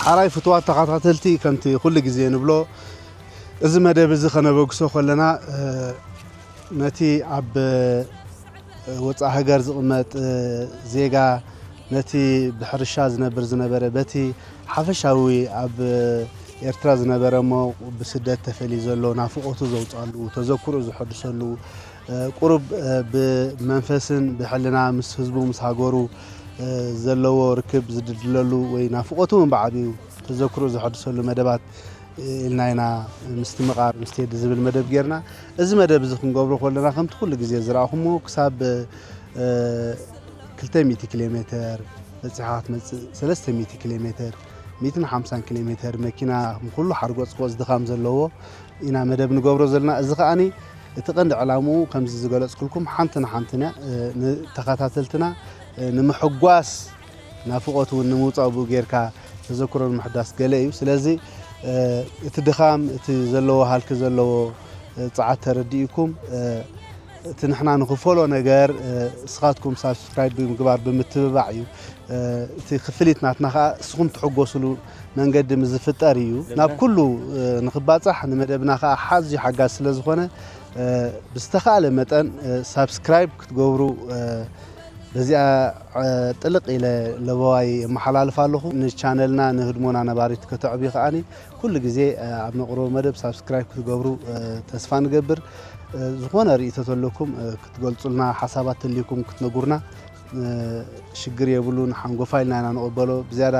ሓራይ ፍትዋት ተኸታተልቲ፣ ከምቲ ኩሉ ግዜ ንብሎ፣ እዚ መደብ እዚ ከነበግሶ ከለና፣ እ፣ ነቲ ኣብ፣ እ፣ ወጻኢ ሃገር ዝቕመጥ፣ እ፣ ዜጋ፣ ነቲ ብሕርሻ ዝነብር ዝነበረ፣ በቲ ሓፈሻዊ ኣብ ኤርትራ ዝነበረ እሞ ብስደት ተፈልዩ ዘሎ ናፍቖቱ ዘውጽኣሉ፣ ተዘክሮኡ ዘሐድሰሉ፣ እ፣ ቁሩብ፣ እ፣ ብመንፈስን ብሕልና ምስ ህዝቡ፣ ምስ ሃገሩ፣ እ፣ ዘለዎ ርክብ ዝድልድለሉ ወይ ናፍቖቱ እውን ብዓቢኡ ተዘክሮኡ ዘሐድሰሉ መደባት፣ እ፣ ኢልና ኢና ምስትምቓር ምስ ቴዲ ዝብል መደብ ጌርና። እዚ መደብ እዚ ክንገብሮ ከለና ከምቲ ኩሉ ግዜ ዝረኣኹሞ ክሳብ፣ እ፣ ክልተ ሚእቲ ኪሎ ሜተር በጺሕካ ክትመጽእ፣ ሰለስተ ሚእቲ ኪሎ ሜተር፣ ሚእትን ሓምሳን ኪሎ ሜተር መኪና፣ ኩሉ ሓርጎጽጎጽ ድኻም ዘለዎ ኢና መደብ ንገብሮ ዘለና። እዚ ከኣኒ እቲ ቀንዲ ዕላምኡ ከምዚ ዝገለጽኩልኩም ሓንቲ ንሓንትና፣ እ፣ ንተኸታተልትና፣ እ፣ ንምሕጓስ ናፍቖት እውን ንምውጻእ ብኡ ጌርካ ተዘክሮ ንምሕዳስ ገለ እዩ። ስለዚ፣ እ፣ እቲ ድኻም፣ እቲ ዘለዎ ሃልኪ ዘለዎ፣ እ፣ ጸዓት ተረዲእኩም፣ እ፣ እቲ ንሕና ንኽፈሎ ነገር፣ እ፣ እስኻትኩም ሳብስክራይብ ብምግባር ብምትብባዕ እዩ። እ፣ እቲ ክፍሊት ናትና ኸኣ እስኹም ትሕጎስሉ መንገዲ ምስ ዝፍጠር እዩ። ናብ ኩሉ፣ እ፣ ንኽባጻሕ ንመደብና ኸኣ ሓዝዩ ሓጋዝ ስለ ዝኾነ፣ እ፣ ብዝተኻእለ መጠን፣ እ፣ ሳብስክራይብ ክትገብሩ፣ እ፣ በዚኣ፣ እ፣ ጥልቕ ኢለ ለበዋይ የመሓላልፍ ኣለኹ። ንቻነልና ንህድሞና ነባሪት ከተዕብዩ ከኣኒ ኩሉ ግዜ፣ እ፣ ኣብ ነቕርቦ መደብ ሳብስክራይብ ክትገብሩ፣ እ፣ ተስፋ ንገብር። እ፣ ዝኾነ ርእይቶ ተለኩም፣ እ፣ ክትገልጹልና፣ ሓሳባት ተልዩኩም ክትነጉርና ሽግር የብሉን፣ ሓንጎፋ ኢልና ኢና ንቕበሎ። ብዝያዳ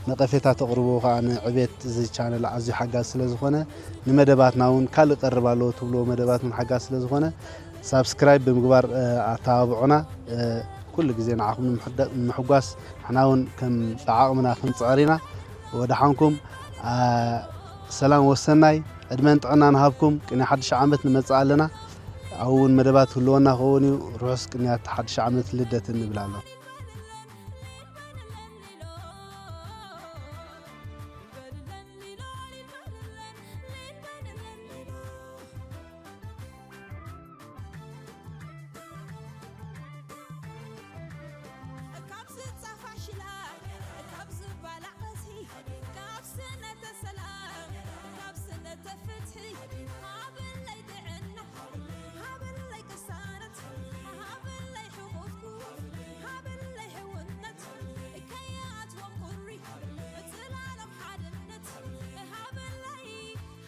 ነቐፌታ ተቕርቦ ከዓ ንዕቤት እዚ ቻነል ኣዝዩ ሓጋዚ ስለ ዝኾነ፣ ንመደባትና እውን ካልእ ቀርብ ኣለዎ ትብልዎ መደባት እውን ሓጋዚ ስለ ዝኾነ፣ ሳብስክራይብ ብምግባር ኣተባብዑና። ኩሉ ግዜ ንዓኹም ንምሕዳ-፣ ንምሕጓስ ንሕና እውን ከም ብዓቕምና ክንፅዕር ኢና። ወደሓንኩም፣ ሰላም ወሰናይ፣ ዕድመን ጥዕናን ሃብኩም። ቅንያ ሓድሽ ዓመት ንመፅእ ኣለና። ኣብኡ እውን መደባት ክህልወና ክኸውን እዩ። ርሑስ ቅንያት ሓድሽ ዓመት ልደት እንብል ኣሎ። ካብ ዝጻፋ ሽላ፣ ካብ ዝባላዕ ቀዝሒ፣ ካብ ስነተ ሰላም፣ ካብ ስነተ ፍትሒ፣ ሃበለይ ጥዕና፣ ሃበለይ ቅሳነት፣ ሃበለይ ሕቑፍኩ፣ ሃበለይ ሕውነት፣ ከይኣትዎም ቁሪ፣ ጽላሎም ሓድነት፣ ሃበለይ፣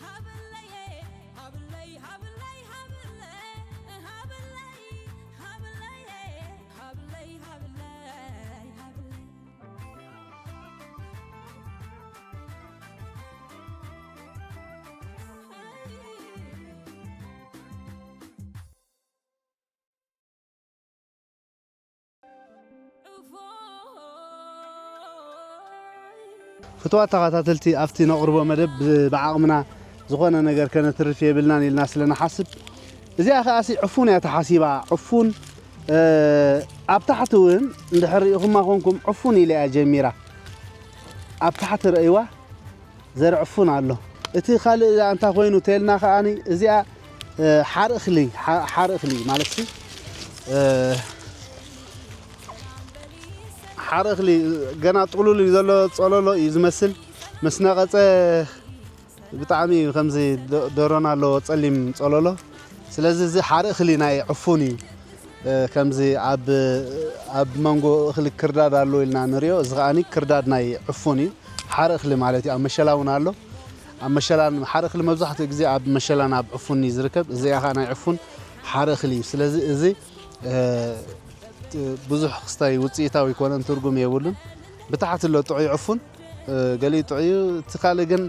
ሃበለየ፣ ሃብለይ፣ ሃብለይ፣ ሃብለይ፣ ሃብለይ፣ ሃብለየ፣ ሃብለይ፣ ሃብለይ፣ ሃብለይ። ፍቱዋት ተኸታተልቲ፣ ኣብቲ ነቕርቦ መደብ ብ-፣ ብዓቕምና ዝኾነ ነገር ከነትርፍ የብልናን ኢልና ስለ ንሓስብ፣ እዚኣ ከኣሲ ዕፉን እያ ተሓሲባ። ዕፉን፣ እ፣ ኣብ ታሕቲ እውን እንድሕር ርኢኹማ ኮንኩም ዕፉን ኢለ እያ ጀሚራ። ኣብ ታሕቲ ረእይዋ። ዘርዕፉን ኣሎ። እቲ ካልእ እዛ እንታይ ኮይኑ ተልና ከኣኒ እዚኣ፣ እ፣ ሓር እኽሊ፣ ሓ-፣ ሓር እኽሊ ማለት ሲ፣ እ፣ ሓር እኽሊ ገና ጥሉል እዩ ዘሎ፣ ጸለሎ እዩ ዝመስል። ምስ ነቐጸ ብጣዕሚ እዩ ከምዚ ዶ-፣ ደሮና ኣለዎ ጸሊም ጸለሎ። ስለዚ እዚ ሓር እኽሊ ናይ ዕፉን እዩ። እ፣ ከምዚ ኣብ፣ ኣብ መንጎ እኽሊ ክርዳድ ኣሎ ኢልና ንሪኦ። እዚ ከኣኒ ክርዳድ ናይ ዕፉን እዩ። ሓር እኽሊ ማለት እዩ። ኣብ መሸላ እውን ኣሎ። ኣብ መሸላን ሓር እኽሊ መብዛሕትኡ ግዜ ኣብ መሸላን ኣብ ዕፉን እዩ ዝርከብ። እዚኣ ከኣ ናይ ዕፉን ሓር እኽሊ እዩ። ስለዚ እዚ፣ እ፣ ት-፣ ብዙሕ ክስታይ ውፅኢታዊ ኣይኮነን፣ ትርጉም የብሉን። ብታሕቲ ኣሎ ጥዑይ ዕፉን፣ እ፣ ገሊኡ ጥዑይ እዩ። እቲ ካልእ ግን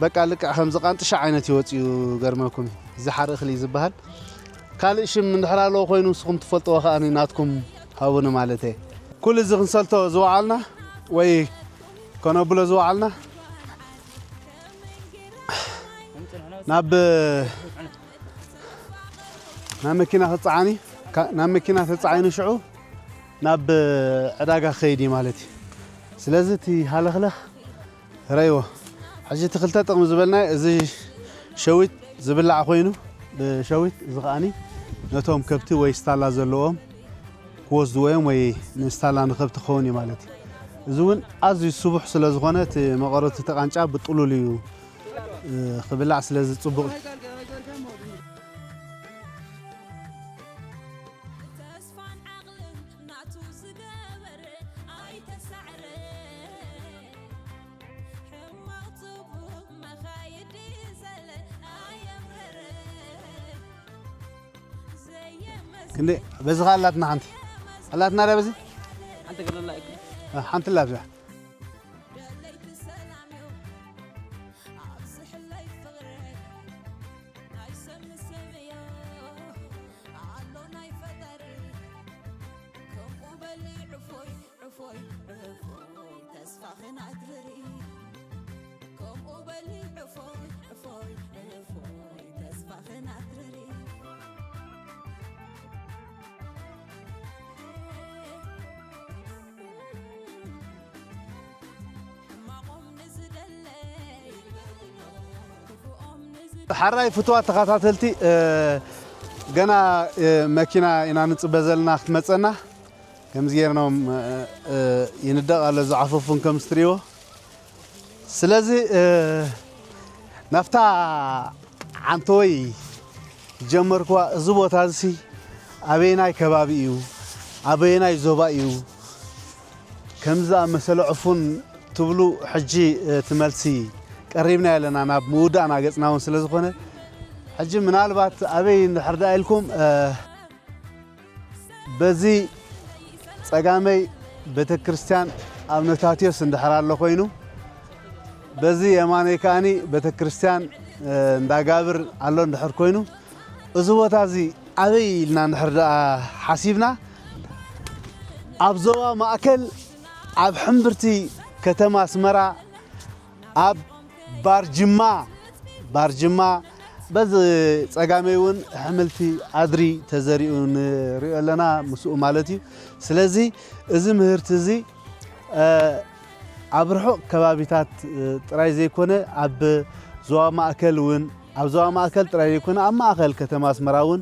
በቃ ልክዕ ከምዚ ቃንጥሻ ዓይነት እዩ ወፂኡ፣ ገርመኩም እዩ። እዚ ሓር እኽሊ እዩ ዝበሃል። ካልእ ሽም እንድሕር ኣለዎ ኮይኑ ንስኹም ትፈልጥዎ ከኣ ናትኩም ሃቡኒ ማለት እየ። ኩሉ እዚ ክንሰልቶ ዝወዓልና ወይ ከነብሎ ዝወዓልና ናብ፣ ናብ መኪና ክፀዓኒ፣ ካ-፣ ናብ መኪና ተፃዒኑ ሽዑ ናብ ዕዳጋ ክኸይድ እዩ ማለት እዩ። ስለዚ እቲ ሃለኽለኽ ረይዎ። ሕጂ እቲ ክልተ ጥቕሚ ዝበልናዮ፣ እዚ ሸዊት ዝብላዕ ኮይኑ፣ ብሸዊት፣ እዚ ከኣኒ ነቶም ከብቲ ወይ ስታላ ዘለዎም ክወስድዎ እዮም፣ ወይ ንስታላ ንከብቲ ክኸውን እዩ ማለት እዩ። እዚ እውን ኣዝዩ ስቡሕ ስለ ዝኾነ፣ እቲ መቐረት፣ እቲ ቃንጫ ብጥሉል እዩ፣ እ፣ ክብላዕ፣ ስለዚ ጽቡቕ እዩ። ተስፋን ዓቕልን ናቱ ዝገበረ ኣይተሳዕረ። ሕማቕ ጽቡቕ መኻይዲ ዘለ ኣየምረረ። ዘየመስ ክንደይ በዚ ኸኣ ኣላትና ሓንቲ። ኣላትና ዶ በዚ? ሓንቲ ገለላ እኮ። እ፣ ሓንቲ ኣላ ኣብዚኣ። ደለይቲ ሰላም እዮም። ኣብዝሕለይ ፍቕረይ ናይ ሰብ ንሰብ እዮ ኣሎ ናይ ፈጣሪ። ከምኡ በሊ ዕፎይ ዕፎይ ዕፎይ ተስፋኽን ኣትርሪ። ከምኡ በሊ ዕፎይ ዕፎይ ዕፎይ ተስፋኽን ኣትርሪ። ሓራይ ፍቱዋት ተኸታተልቲ፣ እ፣ ገና፣ እ፣ መኪና ኢና ንጽበ ዘለና ክትመጸና። ከምዚ ጌርኖም፣ እ፣ እ፣ ይንደቕ ኣሎ፣ ዝዓፈፉን ከም ዝትሪዎ። ስለዚ፣ እ፣ ናብታ ዓንተወይ ጀመርኩዋ። እዚ ቦታ እዚ ኣበየናይ ከባቢ እዩ? ኣበየናይ ዞባ እዩ? ከምዚ ዝኣመሰለ ዕፉን ትብሉ፣ ሕጂ እቲ መልሲ ቀሪብና ኣለና፣ ናብ ምውዳእና ገጽና እውን ስለ ዝኾነ፣ ሕጂ ምናልባት ኣበይ እንድሕር ደኣ ኢልኩም፣ እ፣ በዚ ጸጋመይ ቤተክርስትያን ኣብ ነታትዮስ እንድሕር ኣሎ ኮይኑ፣ በዚ የማነይ ከኣኒ ቤተክርስትያን፣ እ፣ እንዳጋብር ኣሎ እንድሕር ኮይኑ፣ እዚ ቦታ እዚ ኣበይ ኢልና እንድሕር ደኣ ሓሲብና፣ ኣብ ዞባ ማእከል፣ ኣብ ሕምብርቲ ከተማ ኣስመራ፣ ኣብ ባርጅማ፣ ባርጅማ በዚ ጸጋመይ እውን ኣሕምልቲ ኣድሪ ተዘሪኡ ንሪኦ ኣለና፣ ምስኡ ማለት እዩ። ስለዚ እዚ ምህርቲ እዚ፣ እ፣ ኣብ ርሑቕ ከባቢታት፣ እ፣ ጥራይ ዘይኮነ፣ ኣብ ዞባ ማእከል እውን፣ ኣብ ዞባ ማእከል ጥራይ ዘይኮነ፣ ኣብ ማእከል ከተማ ኣስመራ እውን፣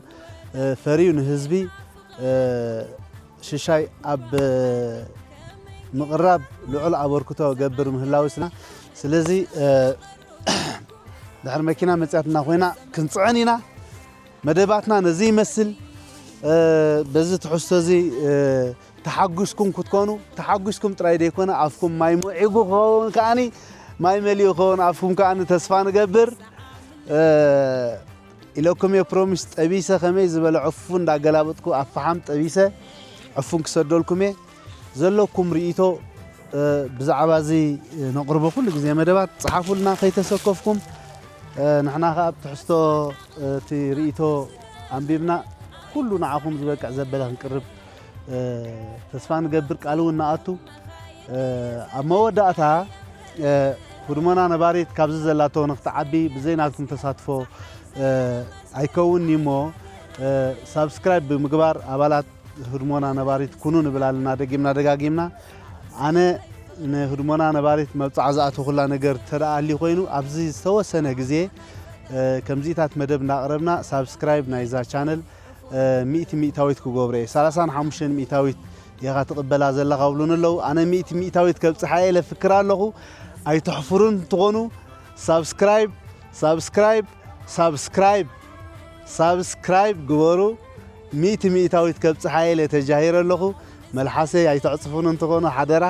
እ፣ ፈርዩ ንህዝቢ፣ እ፣ ሽሻይ ኣብ ምቕራብ ልዑል ኣበርክቶ ገብር ምህላው ስና። ስለዚ፣ እ፣ ድሕሪ መኪና መጽያትና ኮይና ክንጽዕን ኢና። መደባትና ነዚ ይመስል። እ፣ በዚ ትሕዝቶ እዚ፣ እ፣ ተሓጒስኩም ክትኮኑ፣ ተሓጒስኩም ጥራይ ዘይኮነ፣ ኣፍኩም ማይ መዒጉ ክኸውን ከኣኒ፣ ማይ መሊኡ ክኸውን ኣፍኩም ከኣኒ ተስፋ ንገብር። እ፣ ኢለኩም እየ ፕሮሚስ፣ ጠቢሰ ከመይ ዝበለ ዕፉን እንዳገላበጥኩ ኣብ ፈሓም ጠቢሰ ዕፉን ክሰደልኩም እየ። ዘለኩም ርእይቶ፣ እ፣ ብዛዕባ እዚ ነቕርቦ ኩሉ ግዜ መደባት፣ ጸሓፉልና ከይተሰከፍኩም። እ፣ ንሕና ከኣ ኣብ ትሕዝቶ እቲ ርእይቶ ኣንቢብና ኩሉ ንዓኹም ዝበቅዕ ዘበለ ክንቅርብ፣ እ፣ ተስፋ ንገብር፣ ቃል እውን ንኣቱ። እ፣ ኣብ መወዳእታ፣ እ፣ ህድሞና ነባሪት ካብዚ ዘላቶ ንክትዓቢ ብዘይ ናትኩም ተሳትፎ፣ እ፣ ኣይከውን'ዩ እሞ፣ እ፣ ሳብስክራይብ ብምግባር ኣባላት ህድሞና ነባሪት ኩኑ ንብል ኣለና፣ ደጊምና ደጋጊምና። ኣነ ንህድሞና ነባሪት መብጽዓ ዝኣተኹላ ነገር እንተ ደኣ ኣልዩ ኮይኑ፣ ኣብዚ ዝተወሰነ ግዜ፣ እ፣ ከምዚታት መደብ እንዳቕረብና ሳብስክራይብ ናይዛ ቻነል፣ እ፣ ሚእቲ ሚእታዊት ክገብሮ እየ። ሰላሳን ሓሙሽተን ሚእታዊት ኢኻ ትቕበላ ዘለኻ ብሉኒ ኣለዉ። ኣነ ሚእቲ ሚእታዊት ከብጽሓ እየ ኢለ ፍክር ኣለኹ። ኣይትሕፍሩን እንትኾኑ ሳብስክራይብ፣ ሳብስክራይብ፣ ሳብስክራይብ፣ ሳብስክራይብ ግበሩ። ሚእቲ ሚእታዊት ከብጽሓ እየ ኢለ ተጃሂረ ኣለኹ። መልሓሰይ ኣይተዕጽፉን እንትኾኑ ሓደራ።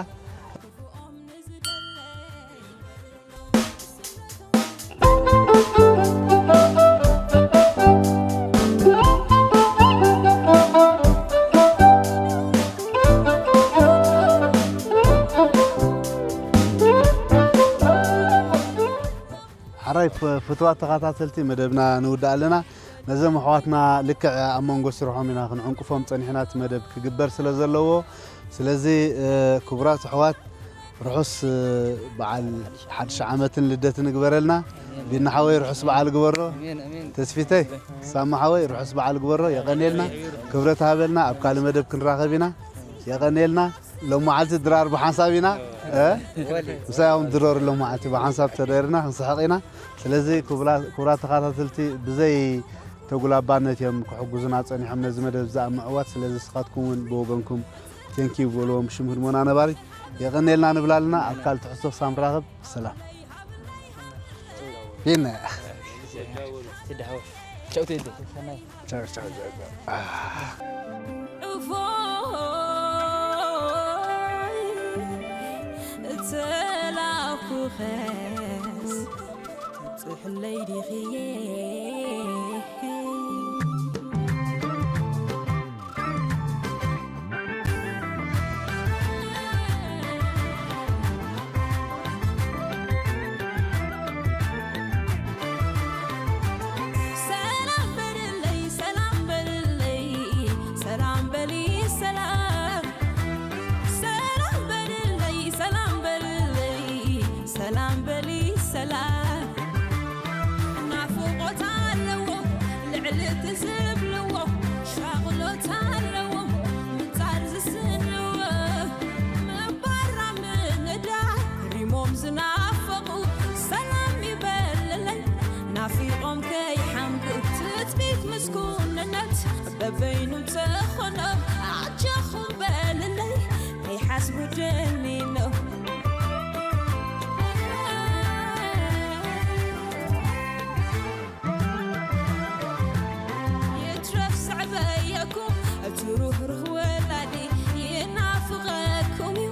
ሓራይ ፍ-፣ ፍትዋት ተኸታተልቲ መደብና ንውዳእ ኣለና። ነዞም ኣሕዋትና ልክዕ ኣብ መንጎ ስርሖም ኢና ክንዕንቅፎም ጸኒሕና፣ እቲ መደብ ክግበር ስለ ዘለዎ። ስለዚ፣ እ፣ ክቡራት ኣሕዋት፣ ርሑስ፣ እ፣ በዓል ሓድሽ ዓመትን ልደትን ይግበረልና። ቢና ሓወይ፣ ርሑስ በዓል ግበሮ። ኣሜን፣ ኣሜን። ተስፊተይ፣ ሳማ ሓወይ፣ ርሑስ በዓል ግበሮ። የቐንየልና፣ ክብረት ሃበልና። ኣብ ካልእ መደብ ክንራኸብ ኢና። የቐንየልና። ሎም መዓልቲ ድራር ብሓንሳብ ኢና፣ እ? ምሳይ እውን ድረሩ ሎም መዓልቲ ብሓንሳብ ተደርና ክንስሕቕ ኢና። ስለዚ ክቡላ-፣ ክቡራት ተኸታተልቲ፣ ብዘይ ተጉላባነት እዮም ክሕጉዙና ጸኒሖም ነዚ መደብ እዚ ኣብ ምዕዋት። ስለዚ ንስኻትኩም እውን ብወገንኩም ቴንኪዩ በልዎም ብሽም ህድሞና ነባሪት። የቐንየልና ንብል ኣለና። ኣብ ካልእ ትሕዝቶ ክሳብ ንራኸብ ሰላም። ፊነ። ቻው፣ ቻው፣ ቻው። ዕፎይ፣ እተላኩኸስ ትብጽሕለይ ዲኽዬ? ሰላም በልለይ፣ ሰላም በልለይ፣ ሰላም በሊ፣ ሰላም። ሰላም በልለይ፣ ሰላም በልለይ፣ ሰላም በሊ፣ ሰላም። ናፍቖት ኣለዎ ልዕሊ እቲ ዝብልዎ፣ ሻቕሎት ኣለዎ ምጻር ዝስንዎ። ምባራ ምንዳ ሪሞም ዝናፈቑ ሰላም ይበልለይ ናፊቖም ከይሓምቁ። ትጽቢት ምስ ኩንነት በበይኑ ተኾኖ ኣጆኹም በልለይ ከይሓስቡ ደኒኖ። ይትረፍ ዘዕበየኩም እቲ ርህሩህ ወላዲ ይናፍቐኩም እዩ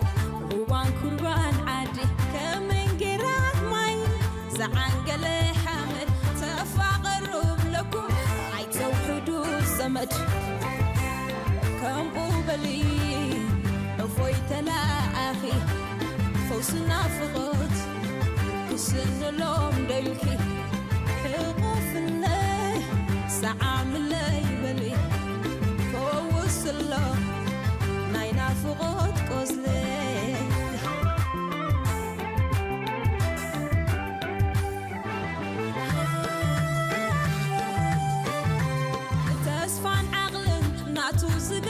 ሩባን ኩርባን ዓዲ። ከም እንጌራ ማይ ዝዓንገለ ሓመድ ተፋቐሩ ብለኩም ኣይተውሕዱ ዘመድ። ከምኡ በሊ ወይ ተላኣኺ ፈውሲ ናፍቖት ክስንሎም ደልኪ ሕቑፍለይ ሰዓምለይ በሊ ፈውስሎ ናይ ናፍቖት ቆስለይ። ተስፋን ዓቕልን ናቱ ዝገ